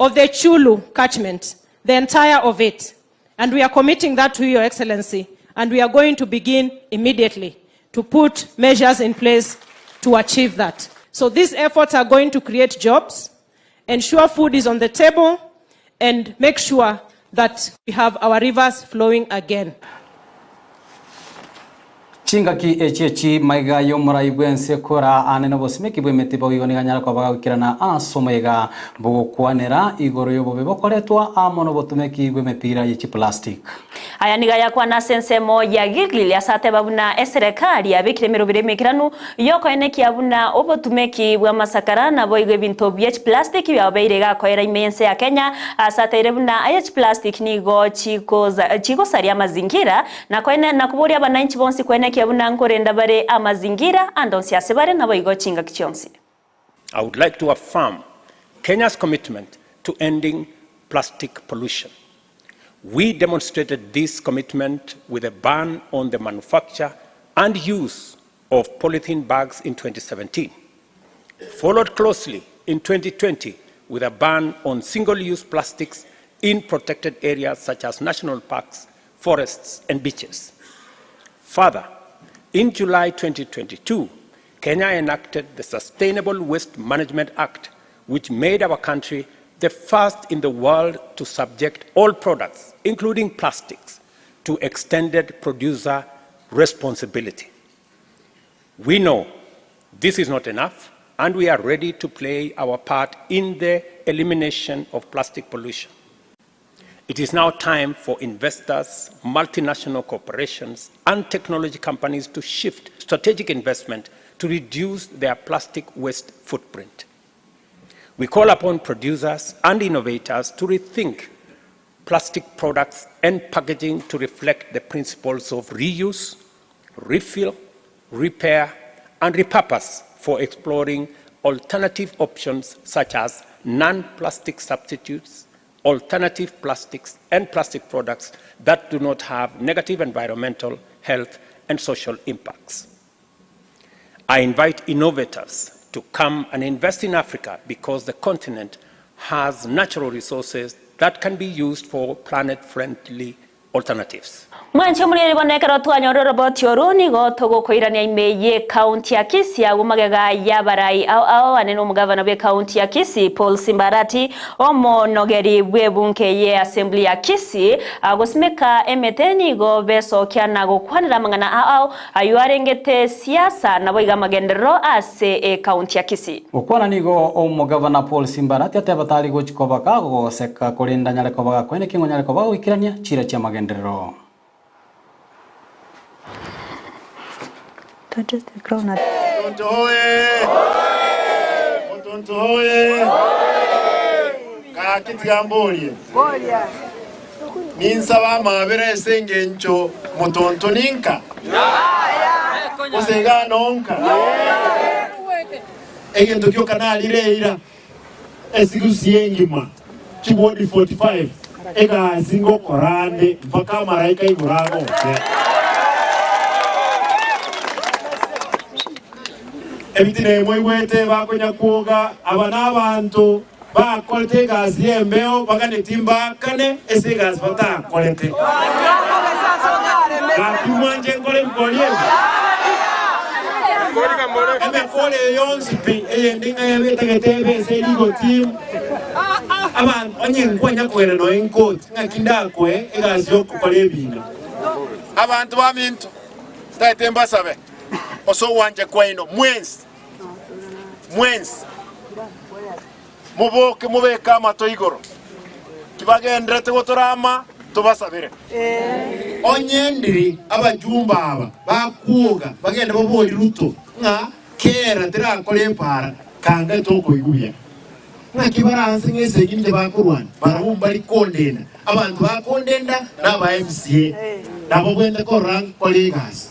of the Chulu catchment, the entire of it. And we are committing that to Your Excellency, and we are going to begin immediately to put measures in place to achieve that. So these efforts are going to create jobs, ensure food is on the table, and make sure that we have our rivers flowing again. Chingaki echi echi maiga y'omorai bw'ense kora aane nobosimeki bw'emete boigo nigo anyare koba gagoikerana ase omoyega bw'ogokwanera igoro y'obobe bokoretwa amo nobotumeki bw'emepira ye chiplastic. Aya nigo ayakwana ase ensemo ya Gilgil ase ateba buna eserekari yabekire emeroberi emaikeranu y'okoenekia buna obotumeki bw'amasakara naboigo ebinto bie chiplastic biabeire gakoera ime y'ense ya Kenya ase ateire buna aye chiplastic nigo chigosaria amazingira na koene na koboria abanainchi bonsi koenekia buna nkorenda bare amazingira ande onsi ase bare naboigo chingaki chionsi. I would like to affirm Kenya's commitment to ending plastic pollution. We demonstrated this commitment with a ban on the manufacture and use of polythene bags in 2017, followed closely in 2020 with a ban on single-use plastics in protected areas such as national parks, forests, and beaches. Further, in July 2022, Kenya enacted the Sustainable Waste Management Act, which made our country the first in the world to subject all products, including plastics, to extended producer responsibility. We know this is not enough, and we are ready to play our part in the elimination of plastic pollution. It is now time for investors, multinational corporations, and technology companies to shift strategic investment to reduce their plastic waste footprint. We call upon producers and innovators to rethink plastic products and packaging to reflect the principles of reuse, refill, repair, and repurpose for exploring alternative options such as non-plastic substitutes, alternative plastics, and plastic products that do not have negative environmental, health, and social impacts. I invite innovators to come and invest in Africa because the continent has natural resources that can be used for planet-friendly alternatives. Mwanche omoriri bono ekero twanyora oroboti oro nigo togokoirania ime ye county ya Kisii agwo magega y'abarai ao ao ane na omogavana bwe county ya Kisii Paul Simbarati omonogeri bw'ebunge ye assembly ya Kisii agosimeka emete nigo besokia na gokwanera amang'ana ao ao aywo arengete siasa naboigo amagenderero ase ecounty ya Kisii. Gokwana nigo omogavana Paul Simbarati ateba tari gochi koba kagogoseka korende anyare koba gakoene king'o onyare koba goikerania chiira chi'amagenderero. Omonto oye! Omonto oye! Gaki tiga mborie. Ninsaba amabera ase engencho motonto ninka? Gose iga nonka? Egento gioka narire eira esigusi engima chibwodi 45 egasi ngokora ande mpaka amaraika igoro agoke. Ebitina ebi mwaigwete bakonya kwoga, aba nabanto Bakorete egasi y'embeo baganetie mbaakane ase egasi batakorete. Gaki mwanche nkore ebikori ebi? Emekoro eye yonsi pi eyende ng'a yabe etagete ebe ase legal team, abanto onye nkwanya kogenda nonya enkoti, ng'aki ndakoe egasi y'okokora ebina. Abanto baminto, ntagete mbasabe ase ogwancha kwaino mwensi. Mwensi moboke mobeke amato igoro, tibagenderete gotorama tobasabere. Onye ndiri abachumba aba bakwoga bagende baborie Ruto ng'a kera terakora epaara kanga tokoigwa buya. Ng'aki baranse ng'a esegi inche bakorwana barabwo mbari kondenda. Abanto bakondenda naba MCA nabo bwente korora nkore egasi.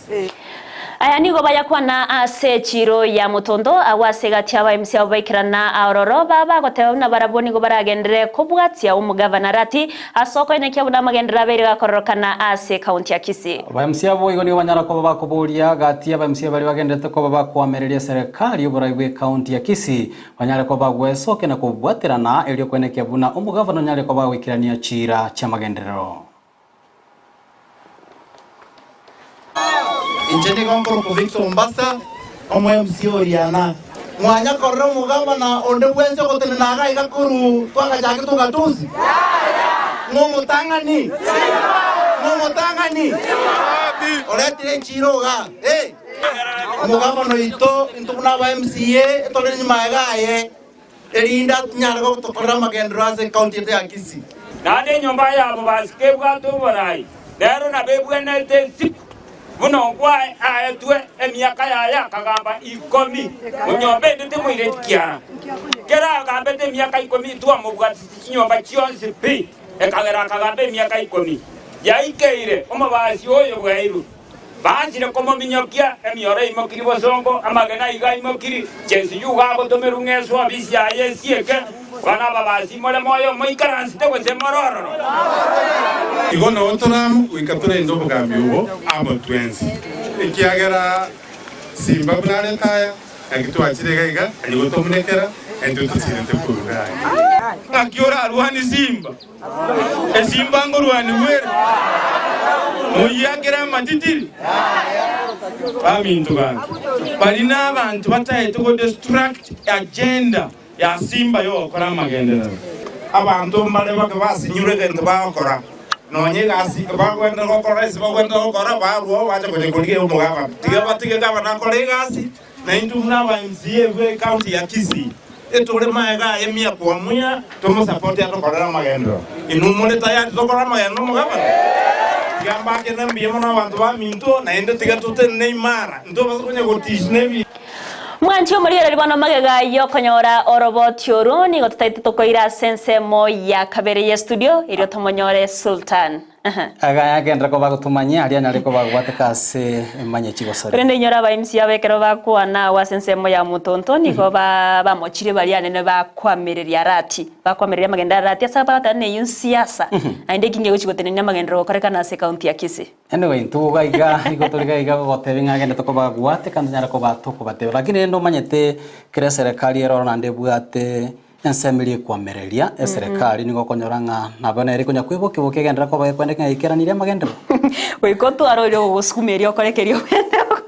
Aya nigo bayakwana ase echiiro ya motondo, agwo ase egati y'abaemisia abwo baikerana aororo, baba bagoteba buna barabwo nigo baragenderere kobwatia omogavana Rati ase okoenekia buna amagenderero abeire gakororokana ase ekaunti ya Kisii. Abaemisia abwo igo nigo banyara koba bakoboria gati y'abaemisia baria bagendererete koba bakoamereria eserekari y'oborai bw'ekaunti ya Kisii Banyare koba gwesokia na kobwaterana, erio kwenekia buna omogavana onyare koba goikerania chiira chi'amagenderero. Inche nigo nkorokwa Victor Ombasa, omo MC o Riana. Mwanya korora omogabana onde bwensi ogotenena iga iga korwa twagachakete ugatuzi? Ng'omotang'ani? Ng'omotang'ani? Oretire enchiro iga. Eh! Omogabana oito intwe buna aba MCA etore nyuma iga aye erinde atunyare gotokorera amagenderero ase ecounty yaito ya Kisii. Naende enyomba yabo basike ebwate oboraai, nero nabo ebwenerete ensiko, buna okwo aetwe emiaka yaye akagamba ikomi, onyomba ende temoireti kiara. Kera agambete emiaka ikomi twamobwatisi chinyomba chionsi pi, ekagera akagamba emiaka ikomi. Yaikeire omobasi oyo bwairwe. Baanchire komominyokia, emioro eimokirie bosongo, amagena aiga aimokirie, chensi yuga agotomerwa ng'eswa obisi yaye esieke, Abana ababasi more moyo moikaransete gose more ororo. Igo noo tore amo goika torende obogambi obo amo twensi, ekiagera simba buna are taya, naki twachire iga iga, aye gotomunekera, na intwe tochirete korwa iga aye. Naki orarwanie simba? Esimba ngorwanigwa ere, noyiakere amatitiri? Baminto bange, baria nabanto bataete go destruct agenda ya simba yogokora amagenderero. Abanto mbare bake basinyirwe egento bagokora, nonya egasi bagwenerete gokora ase bagwenerete gokora, barua oo bacha konya korigia omogabane. Tiga batige gavana akore egasi, na intwe buna aba MCA bwe ecounty ya Kisii etore magega aye mia kwa mia tomosapote atokorere amagenderero. Inwe more tayari tokore amagenderero omogabane? Tiga mbakene mbuya mono abanto baminto, naende tiga totenene imara, ntobasa konya gotish nebi. Mwanche omorigereria bono magega y'okonyora oroboti oro nigo totaete tokoira ase ensemo ya kabere y'estudio erio tomonyore Sultan. Agaya agenderere koba agotomanyia aria anyare koba agobwateka ase emanya chigosori. Korende inyora aba MC aba ekero bakwana agwo ase ensemo ya motonto nigo ba bamochire baria anene bakoamereria arati bakoamereria amagendo arati ase abagatana neyio nsiasa naende ekinga egochi gotenenia amagenderero gokorekana ase ekaunti ya Kisii. Anyway, intwe iga iga igo tori iga iga gogotebia ng'a agende tokobagwateka ntonyare koba tokobatebia lakini rende omanyete kera eserekari ere oro naende ebwate ensemo eria ekwamereria eserekari nigo okonyora ng'a nabo nere ekonya kwebokia bokia egenderere koba ekwende ng'a eikeranirie amagenderero. Goika otware oria ogogosukuma erio okore keria ogende gokora.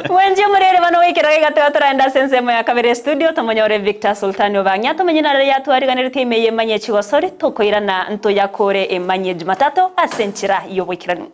Mwanche omorere bono goikera iga tiga toraende ase ensemo ya kabere estudio tomonyore Victor Sultani Obang'e atomenye narere yatwariganeretie ime y'emanyie chigosori tokoirana ntoyakore emanyie Jumatatu ase enchera y'oboikeranu.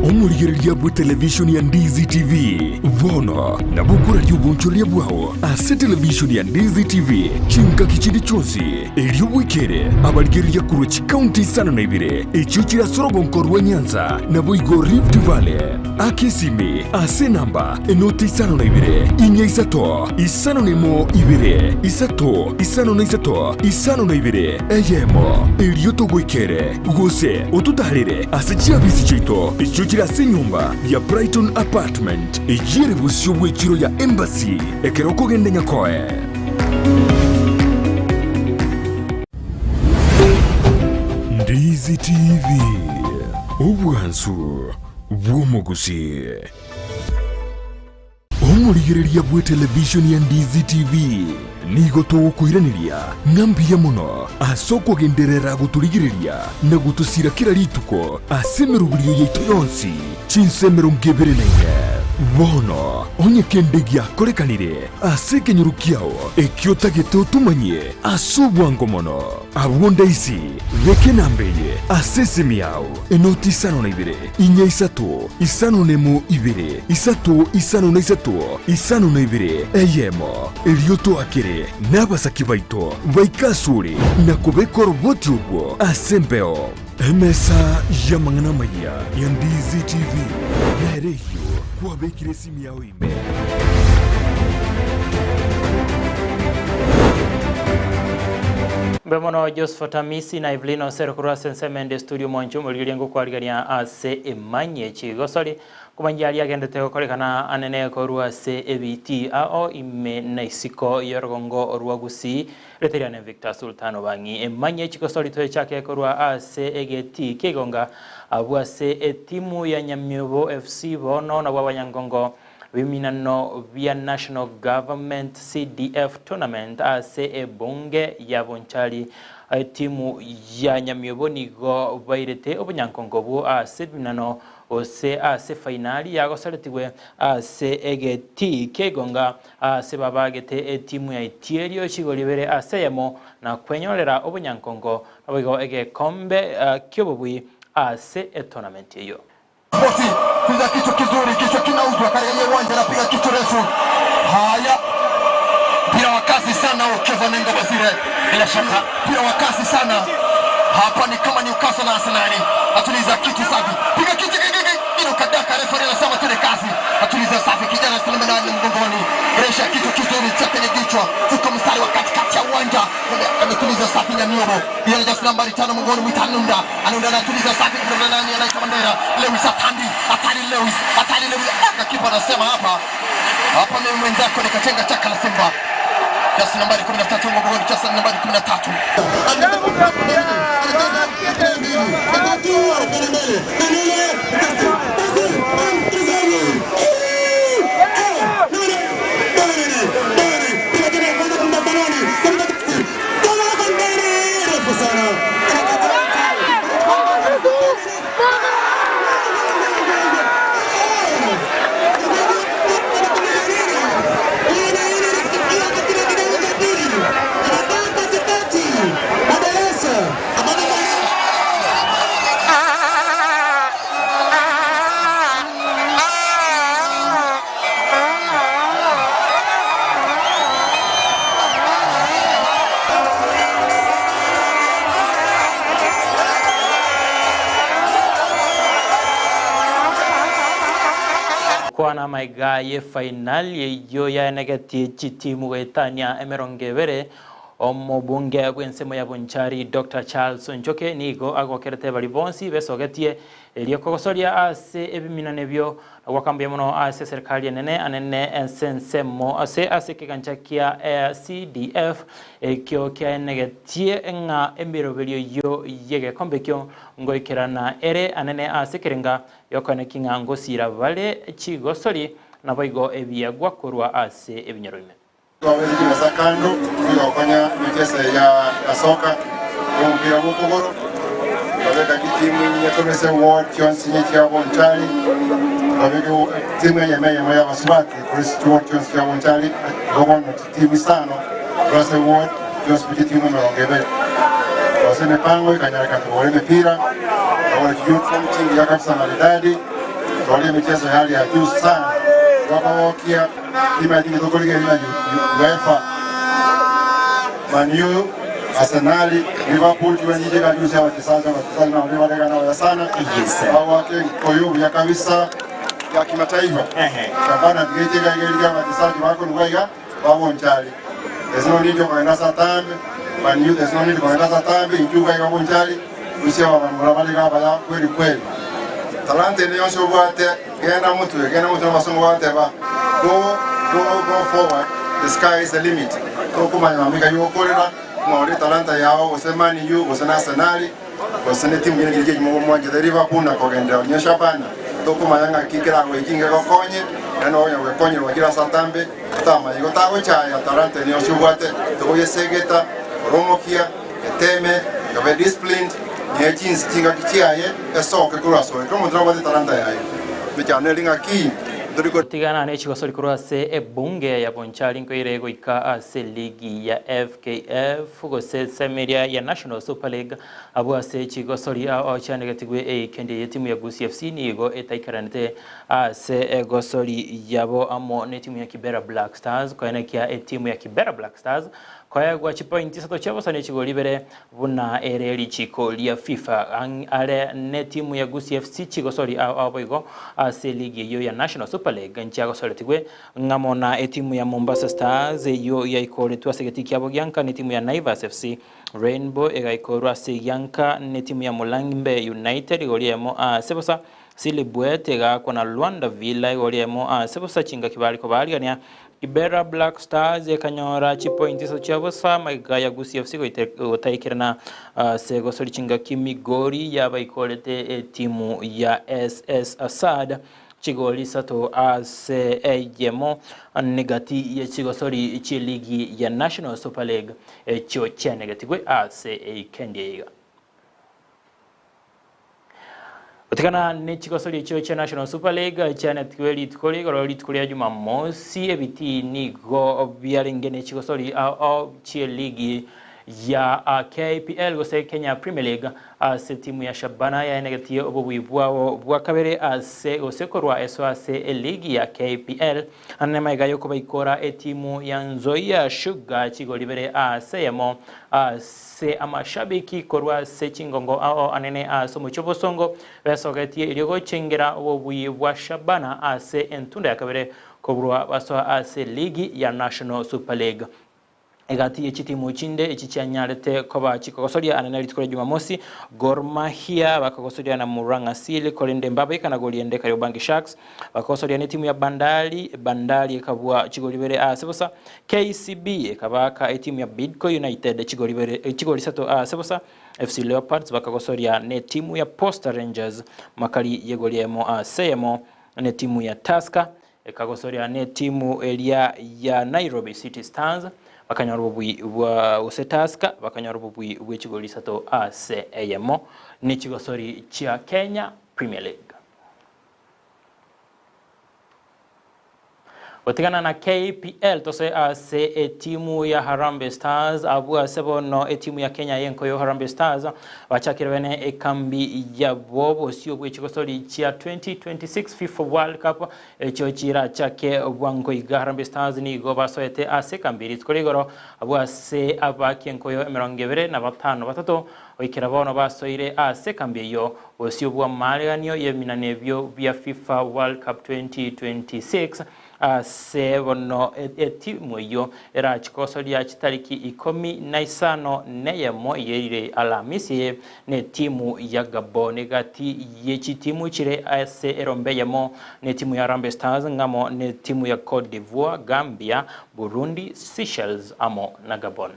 Omorigereria bwe televishoni ya Ndizi TV bono nabo okoraria obonchoreria bwao ase televishoni ya Ndizi TV chingaki chinde chionsi, erio bwekere abarigereria korwa chikaunti isano na ibere echio chire ase orogonko rwa Nyanza naboigo Rift Valley. Aka esimi ase enamba enoti isano na ibere, inya isato, isano na emo ibere, isato, isano na isato, isano na ibere, eyemo, erio togoikere, gose ototaarere ase chiabisi chiaito echio chire ase enyomba ya Brighton Apartment, eyio ere bosio bw'echiro ya Embassy, ekero okogenda Nyakoe. Ndizi TV, obwansu bw'omogusii. Omorigereria bw'etelevishoni ya Ndizi TV nigo togokoiraneria ng'a mbuya mono ase okogenderera gotorigereria na gotosira kera rituko ase emeroberio yaito yonsi chinsa 24. Bono onye kende giakorekanire ase ekenyoro kiao ekio otagete otomanyie ase obwango mono, abwo ndaisi beka enamba eye ase esimi yao, enoti isano na ibere, inya isato, isano na emo ibere, isato isano na isato, isano na ibere, eyemo. Erio toakere nabasaki baito baike asore na kobeka oroboti orwo ase embeo. Emesa y'amang'ana amayia ya Ndizi TV nere eyio kwabekire esimi yao ime. Mbuya mono Josephat Amisi na Evelyn Osero korwa ase ensemo ende studio mwanche omorigereria ngokwarigeria ase emanyie chigosori komanyia aria agendete gokorekana anene korwa ase ebiti ao ime na isiko y'orogongo rwa Gusii Reteriane Victor Sultan Obang'i emanyie chigosori toechake korwa ase egetii ki'egonga abwo ase etimu ya Nyamiobo FC bono nabwo abanyangongo. Biminano bia National Government CDF Tournament ase ebunge ya Bonchari. Etimu ya Nyamiobo nigo bairete obonyankongo obwo ase ebiminano gose ase efainali yagosaretigwe ase egetii ki'egonga ase babagete etimu ya Itierio chigori ibere ase eyemo na kwenyorera obonyankongo naboigo egekombe ki'obobui ase etournament eyio. Spoti kuza kichwa kizuri, kichwa kinauzwa katika hiyo uwanja, anapiga kichwa refu. Haya, mpira wa kasi sana huo, Kevin Nenga Basire, bila shaka mpira wa kasi sana hapa, ni kama Newcastle na Arsenal. Atuliza kichwa safi, piga kichwa kile kadaka, refa anasema tena kazi, atuliza safi, kijana Suleiman mgongoni, resha kichwa kizuri cha kwenye kichwa, fuka mstari wa katikati ya uwanja, ametuliza safi Nyamioro, bila jasi nambari 5 mgongoni, mwita Anunda, Anunda anatuliza safi, kuna nani anaitwa Mandera, Lewis Atandi, Atali Lewis, Atali Lewis, aka kipa anasema hapa hapa, mimi mwenzako nikatenga chaka la Simba, jasi nambari 13 mgongoni, jasi nambari 13 Kwana maiga ye final eyo yaenegetie chitimu goetania emerongo ebere omobunge bw'ensemo ya Bonchari Dr. Charles Njoke nigo agokerete bari bonsi besogetie erio kogosoria ase ebiminane ebio gwakambia mono ase serikali enene anene ensensemo ase ase ekegancha kia CDF ekio kiaenegetie ng'a emiroberio yo yegekombe ekio ngoikerana ere anene ase ekerenga yokoneki ng'a ngosira bare chigosori naboigo ebiagwa korwa ase ebinyoro bime. Twabere kando twigokonya michezo ya soka omupiira gw'okuguru twabeka timu nyekomese ward chionsi nye chia Bonchari twabeka timu enyama enyama ya basubati kuri ward chionsi chia Bonchari gogono timu isano rwase ward chionsi biki timu mirongo ebere twase mipango ikanyarika tugore emipira twagora uniform chingi ya kabisa maridadi twali michezo ya hali ya juu sana twabawokia timu ya tukorige ina UEFA Man U Arsenal Liverpool tuwenyije kajuzi wachezaji wachezaji na wale wale na sana wawake koyo ya kabisa ya kimataifa Shabana tigeje kaigeriga wachezaji wako nugaiga wabonchali there's no need kwenda satambe Man U there's no need kwenda satambe injuga ya bonchali usia wa bantu bali gaba kweli kweli talante niyo shobwate genda mutwe basongo bateba go go go forward the sky is the limit tokumanya mamika yokorera ng'ori talanta yao gose Man U gose na Arsenal gose ne timu nyine jirije mo the Liverpool na kogendera onyesha bana tokumanya ng'aki kirago ikinge gokonye na no onya gwekonye wakira satambe tama igo tagochaya talanta niyo shobwate togoyesegeta oromokia eteme yobe disciplined nye chinsi chinga kichiaye esoke kurasoe komo drabate talanta yaye mechano linga ki tigana ne chigosori korwa ase ebunge ya Bonchari nkoire goika ase ligi ya FKF gose semeria ya National Super League abo ase chigosori ao chanegetigwe eikendi ye timu ya Gusii FC nigo etaikaranete ase egosori yabo amo ne timu ya Kibera Black Stars koenekia etimu ya Kibera Black Stars koegwa chipointi isato chiabosani chigori ibere buna ere richiko ria FIFA are ne timu ya Gusii FC chigosori ao boigo ase ligi eyo ya National Super League nchiagosoretigwe ng'amo na etimu ya Mombasa Stars eyo yaikoretwe ase egeti kiabo gianka ne timu ya Naivas FC Rainbow egaikorwa ase gianka ne timu ya Mulambe United igori emo ase bosa Silibwet egakwa na Luanda Villa igori emo ase bosa chinga kibariko barigania Kibera Black Stars ekanyora chipointi iso chiabosa maiga ya Gusii FC gotaikirana ase gosori chinga kimigori yabaikorete etimu ya SS Assad. Chigoli isato ase eyemo negati ye chigosori chi'eligi ya National Super League echio chianegetigwe ase eikendi eye iga. Gotigana ne chigosori echio chia National Super League chianetigwe rituko rigoro rituko ria Jumamosi ebitii nigo biarenge ne chigosori ao chi'eligi ya KPL gose Kenya Premier League ase etimu ya Shabana yaenegetie obobui bwabo bwa kabere ase gose korwa eso ase eligi ya KPL ane magega yokobaikora etimu ya Nzoia Sugar chigori bere ase eyemo ase amashabiki korwa ase chingongo ao anene ase omochie obosongo besogetie erio gochengera obobui bwa Shabana ase entunda ya kabere koburwa basoa ase eligi ya National Super League. Egati ye chitimu chinde echi chianyarete koba chikogosoria anene rituko ria Jumamosi, Gor Mahia bakagosoria na Murang'a Seal, korende mbabaikana gori ende Kariobangi Sharks bakagosoria netimu ya Bandari, Bandari ekabua chigori ibere ase bosa, KCB ekabaaka etimu ya Bidco United chigori ibere chigori isato ase bosa, FC Leopards bakagosoria netimu ya Posta Rangers makari yegori eyemo ase eyemo netimu ya Tusker Ekagosoria netimu eria ya Nairobi City Stars bakanyora obobui bwa gose Tusker bakanyora obobui bwe chigori isato ase eyemo ne chigosori chia Kenya Premier League. Gotigana na KPL tose ase etimu ya Harambee Stars abwo ase bono etimu ya Kenya y'enkoyo Harambee Stars bachakire bene ekambi yabo bosio bwe chigosori chia 2026 FIFA World Cup echio chirachake bwango iga. Harambee Stars nigo basoete ase ekambi rituko rigoro abwo ase abaki enkoyo emerongo ebere na batano batato goikera bono basoire ase ekambi eyio bosio bw'amareganio y'ebiminano ebio bia FIFA World Cup 2026 Ase bono etimu eyio erache kogosoria chitariki ikomi na isano neyemo eyerire Alamisi netimu ya Gabon egati ye chitimu chire ase erombe eyemo netimu ya Harambee Stars ng'amo netimu ya Cote d'Ivoire, Gambia, Burundi, Seychelles amo na Gabon.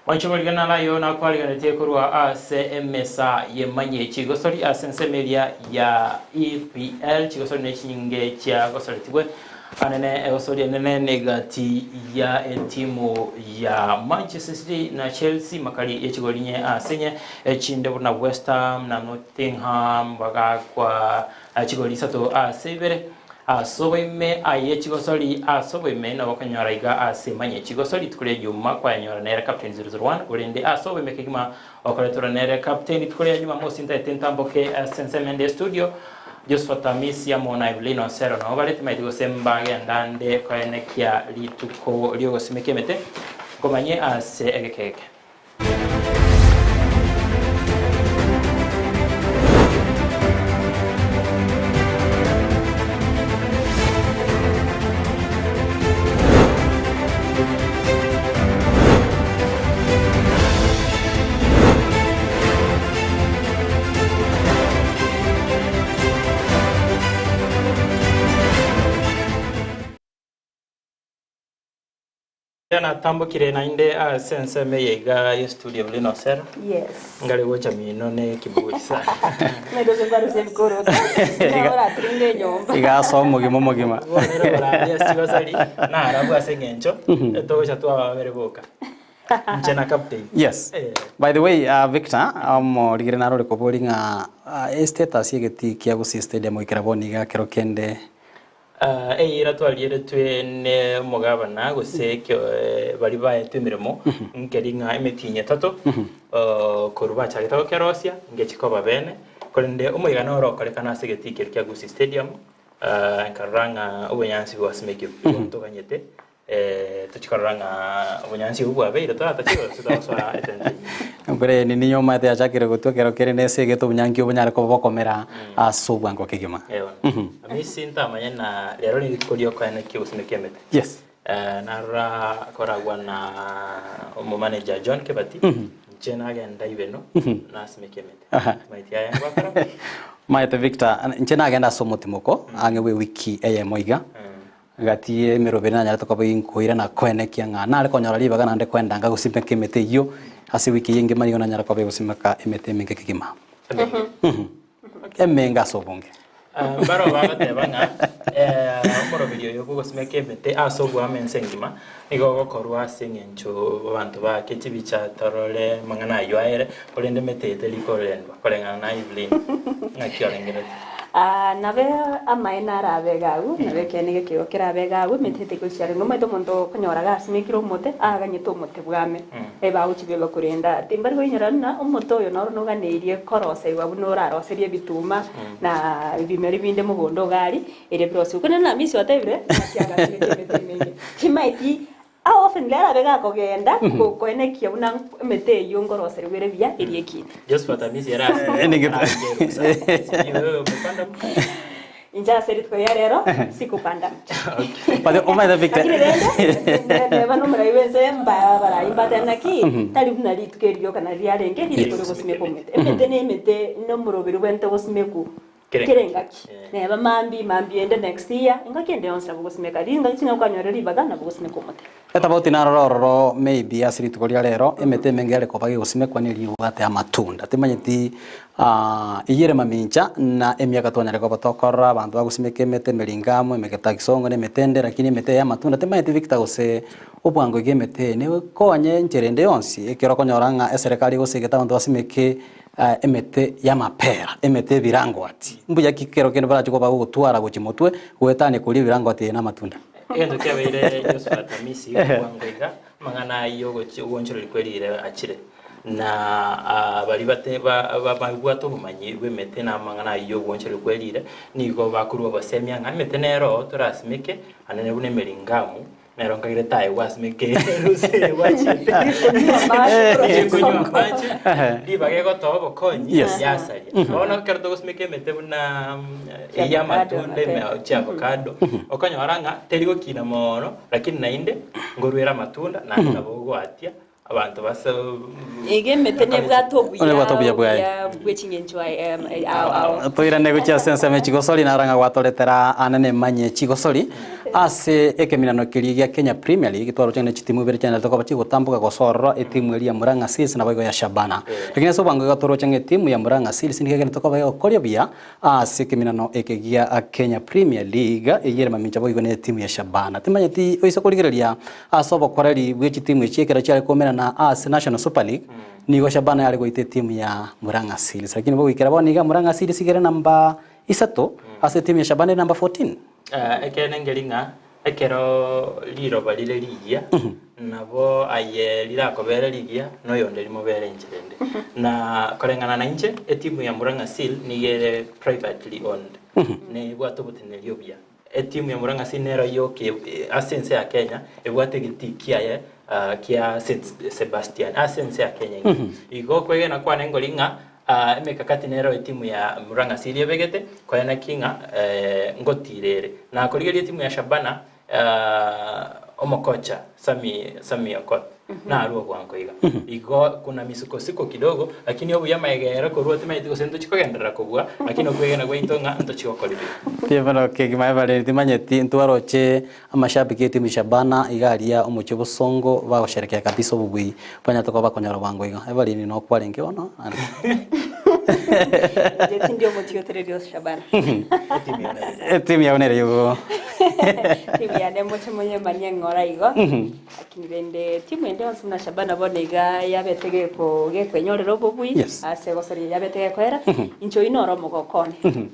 Mwanche korigana nayo nakwariganetie korwa ase emesa y'emanyie chigosori ase ensemo eria ya EPL chigosori ne chinyinge chiagosoretigwe anene egosori enene negati ya etimu ya Manchester City na Chelsea makari yechigori nye ase nye echinde buna West Ham na Nottingham bagakwa chigori isato ase ibere Ase oboime aye chigosori ase oboime nabo okonyora iga ase manye chigosori rituko ria Juma kwayanyora nere Captain 001 korende ase oboime kegima okoretorwa nere Captain rituko ria Jumamosi ntaete ntamboke ase ensemo ende estudio Josephat Amisi amo na Evelyn Osero nabo bare timaeti gose mbagenda ande koenekia rituko riogosimeka emete nkomanye ase egeka eke. Natambokire naende ase ensemo eye iga ye studio buna inosera. Yes. Ngare gocha mino ne kiburi sana. Ng'ai gose nkwaruse ebikoroto. Ng'a oratiringe enyomba. Iga ase omogima omogima. Bono ere oborandia ase chigosori narabwo ase eng'encho togocha twaba babere boka. Inche na captain. Yes. Eh. By the way, Victor, omorigere naro ore kobori ng'a estatus y'egetii kia Gusii Stadium goikera bono iga kero kende Eira twarieretwe nomogabana gose baria baetwe emeremo, nkeri ng'a emetienyi etato korwa bachagete gokerosia, ngechi koba bene, korende omoigano ore okorekana ase egetii keria kia Gusii Stadium, nkarora ng'a obonyansi bwasimekirwe, igo ntoganyete. Eh, tochikorora ng'a obonyansi obwo bwabeire toratache gose togosoa etente ime. Embura eye nini omanyete yachakire gotwa ekero kere na ase egete obonyanki obonyare koba bokomera ase obwango kegima. Ewa. Amisi ntamanye na rero rituko riokoenekia ogosimeka emete. Yes. Eh, narora koragwa na omomanager John Kebati, inche nagenda Ibeno, nasimeka emete. Maiti aya ngwakora. Maete Victor, inche nagenda ase omotimoko ang'e bwe wiki eyemo iga, Gati y'emeroberi nanyarete koba inkoira na koenekia ng'a nare konyora ribaga naende koendanga gosimeka emete eyio ase ewiki eye engima nigo nanyare koba egosimeka emete emenge kegima. Emenge ase obonge. Mbaro bagoteba ng'a omoroberi oyo bw'ogosimeka emete ase oboamo ense engima nigo ogokorwa ase eng'encho abanto baake chibicha torore amang'ana ayio aere, korende emete eye teri korendwa koreng'ana na Evelyn ng'aki orengeretie. Aa, nabe amaene arabe iga agwo, nabe ekeene gekegwa kerabe iga agwo, emete tegochia arenge. Omanyete omonto okonyora gasimekire omote, aaganyete omote bwame, ebagochibeka korenda. Timbari koinyora ng'a omote oyo noro noganeirie koroserigwa buna oraroserie ebituma, na ebimeri binde mogondo iga aria, erio birosigwe. Korende Namisi otebire, ng'aki agasimeka emete emenge. Timaeti How often riria arabe gakogenda koenekia buna emete eyio nkoroserigwa ere buya eria ekina. Josephat Amisi ere ase Sijui wewe umepanda mti? Inche ase rituko ria rero sikupanda mti. But omanyete Victor. Lakini rende neba nomorai bwense mba abarai mbatebe naki tari buna rituko erio rioka nari riarenge rituko riogosimeka omete. Emete na emete nomoroberi obwenerete gosimekwa Kera engaki. Neba mambia, mambia ende next year, engaki ende yonsi nabo ogosimeka. Ringaki chingaki kwanyora ribaga nabo ogosimeka omote. Etabauti naroro ororo maybe ase rituko ria rero emete emenge yare koba gegosimekwa neri ebwate amatunda. Timanyeti eyio ere mamincha na emiaka twanyare koba tokorora abanto bagosimeka emete emeringamu, emegetagisongo na emete ende lakini emete eye ya amatunda timanyeti Victor gose obwango iga emete eye nekonye enchera ende yonsi ekero okonyora ng'a eserekari egosegete abanto basimeke Emete y'amapera, emete y'ebirangwati. Mbuya ki kero kende barache koba gogotwara gochia motwe, goetania koria ebirangwati eye namatunda? Egento kiabeire Josephat Amisi bwango iga, amang'ana ayio ogochia ogoonchoreria kwe riire achire, na baria bate ba babwate obomanyi bw'emete na amang'ana ayio y'ogoonchoreria kwe riire, nigo bakorua obosemia ng'a emete nero torasimeke, anene buna emeringamu, Nero nkaire taye gwasimeka eruse gwachiete konywa amache ribaga egotoa obokonyi Yes. yasaria bono ekero togosimeka emete buna eyia amatunda ime chia avocado okonyora ng'a teri gokina mono lakini naende nkorwera amatunda naende nabo ogoatia abanto base Iga emete nebwate obuya Nebwate obuya bwaye. obuya bwe ching'encho aye ao ao. Toirane gochia ase ensemo ya chigosori naro ng'a gwatoretera ane nemanye chigosori ase ekeminano keria gia Kenya Premier League twaroche ng'a chitimu ibere chianerete koba chigotamboka gosorora etimu eria ya Murang'a Seals naboigo ya Shabana. Lakini ase obwango iga toroche ng'a etimu ya Murang'a Seals nigo egenete koba egokoria buya ase ekeminano eke gia Kenya Premier League eyio ere mamincha boigo ne etimu ya Shabana. Timanyeti oise korigereria Ase obokoreri bwe chitimu echi ekero chiare koumerana ase National Super League, nigo Shabana yare goita etimu ya Murang'a Seals. Lakini bogoikera bono iga Murang'a Seals iga ere namba isato ase etimu ya Shabana ere namba 14. Ekeene nkeri ng'a ekero riroba rire rigiya, nabo aye rirakobere rigiya, na oyonde rimobere enchera ende. Na koreng'ana nainche, etimu ya Murang'a Seal nigo ere privately owned, nebwate oboteneneri obuya. Etimu ya Murang'a Seal nero yoka ase ense ya Kenya ebwate egetii kiaye kia St Sebastian ase ense ya Kenya engima. Igo okwegena kwane nkori ng'a emekakati nero etimu ya Murang'a Seal ebegete korende naki ng'a ngotiira ere. Na korigereria etimu ya Shabana omokocha Sammy Sammy Okoth narwe obwango iga. Igo kuna misukosuko kidogo lakini obuya magega ere korwa timanyeti gose ntochi kogenderera kobua lakini okwegena gwaito ng'a ntochi gokora ebibe. Kebero kegima ebare timanyeti ntwaroche amashabiki etimu Shabana iga aria omochie bosongo bagosherekea kabisa obobui banyarete koba bakonyora bwango iga. Ebare nino kwarenge bono naende. Inche tindi omochiotereri o Shabana. Etimu yao nere igo. Timu yane moche monyemanie ng'ora igo. Lakini rende timu ende yonsi buna Shabana bono iga yabete geko gekwenyorera obobui Yes. ase gosoria yabete gekoera inche oyio noro omogoko one.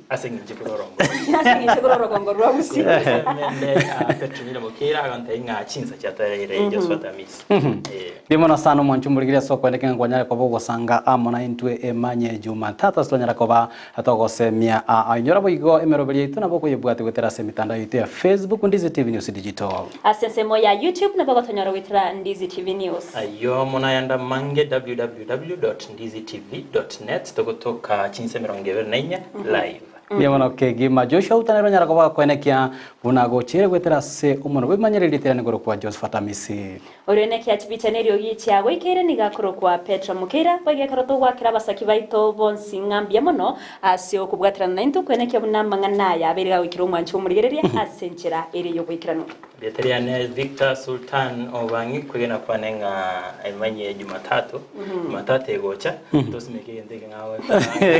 Ase eng'encho korwa orongo. Ase eng'encho korwa orogongo rwa Gusii. Mende Petronila Mokeira agontebia ng'a chinsa chiatoereire Josphat Amisi. Mbuya mono sana omwanchi omorigeri ase okoendeka ng'a kwanyare koba ogosanga amo naintwe emanye Jumatatu ase twanyara koba togosemia. Ainyora boigo emeroberi yaito nabo okoyebwatia goetera ase emitandao yaito ya. Facebook Ndizi TV News Digital. Ase ensemo ya YouTube nabo ogotonyora goetera Ndizi TV News. Ayio mono ayande amange www.ndizitv.net togotoka chinsa 24 live. Mbuya mono kegima Joshua utanero onyara koba gakoenekia buna agochiire goetera ase omonwa bw'ebimanyererio riiterane korokwa Josephat Amisi. Orio nekia chibicha neriogi chiagoikeire nigo akorokwa Petra Mokeira, boigo ekero togoakera abasaki baito bonsi ng'a mbuya mono ase okobwaterana naintwe kwenekia buna amang'ana aya abeire gagoikera omwancho omorigereria ase enchera ere y'oboikeranu. Rieta riane Victor Sultan Obang'i kwegena kwane ng'a emanyie Jumatatu, Jumatatu egocha, tosimeke egento eke ng'a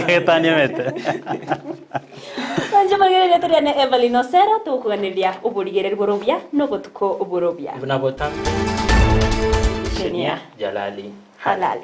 Getania emete. Mwanche omorigereria rieta riane Evelyn Osero, togokoganeria oborigereria bore obuya na obotuko bore obuya. Buna botambe. Shenia Jalali. Halali.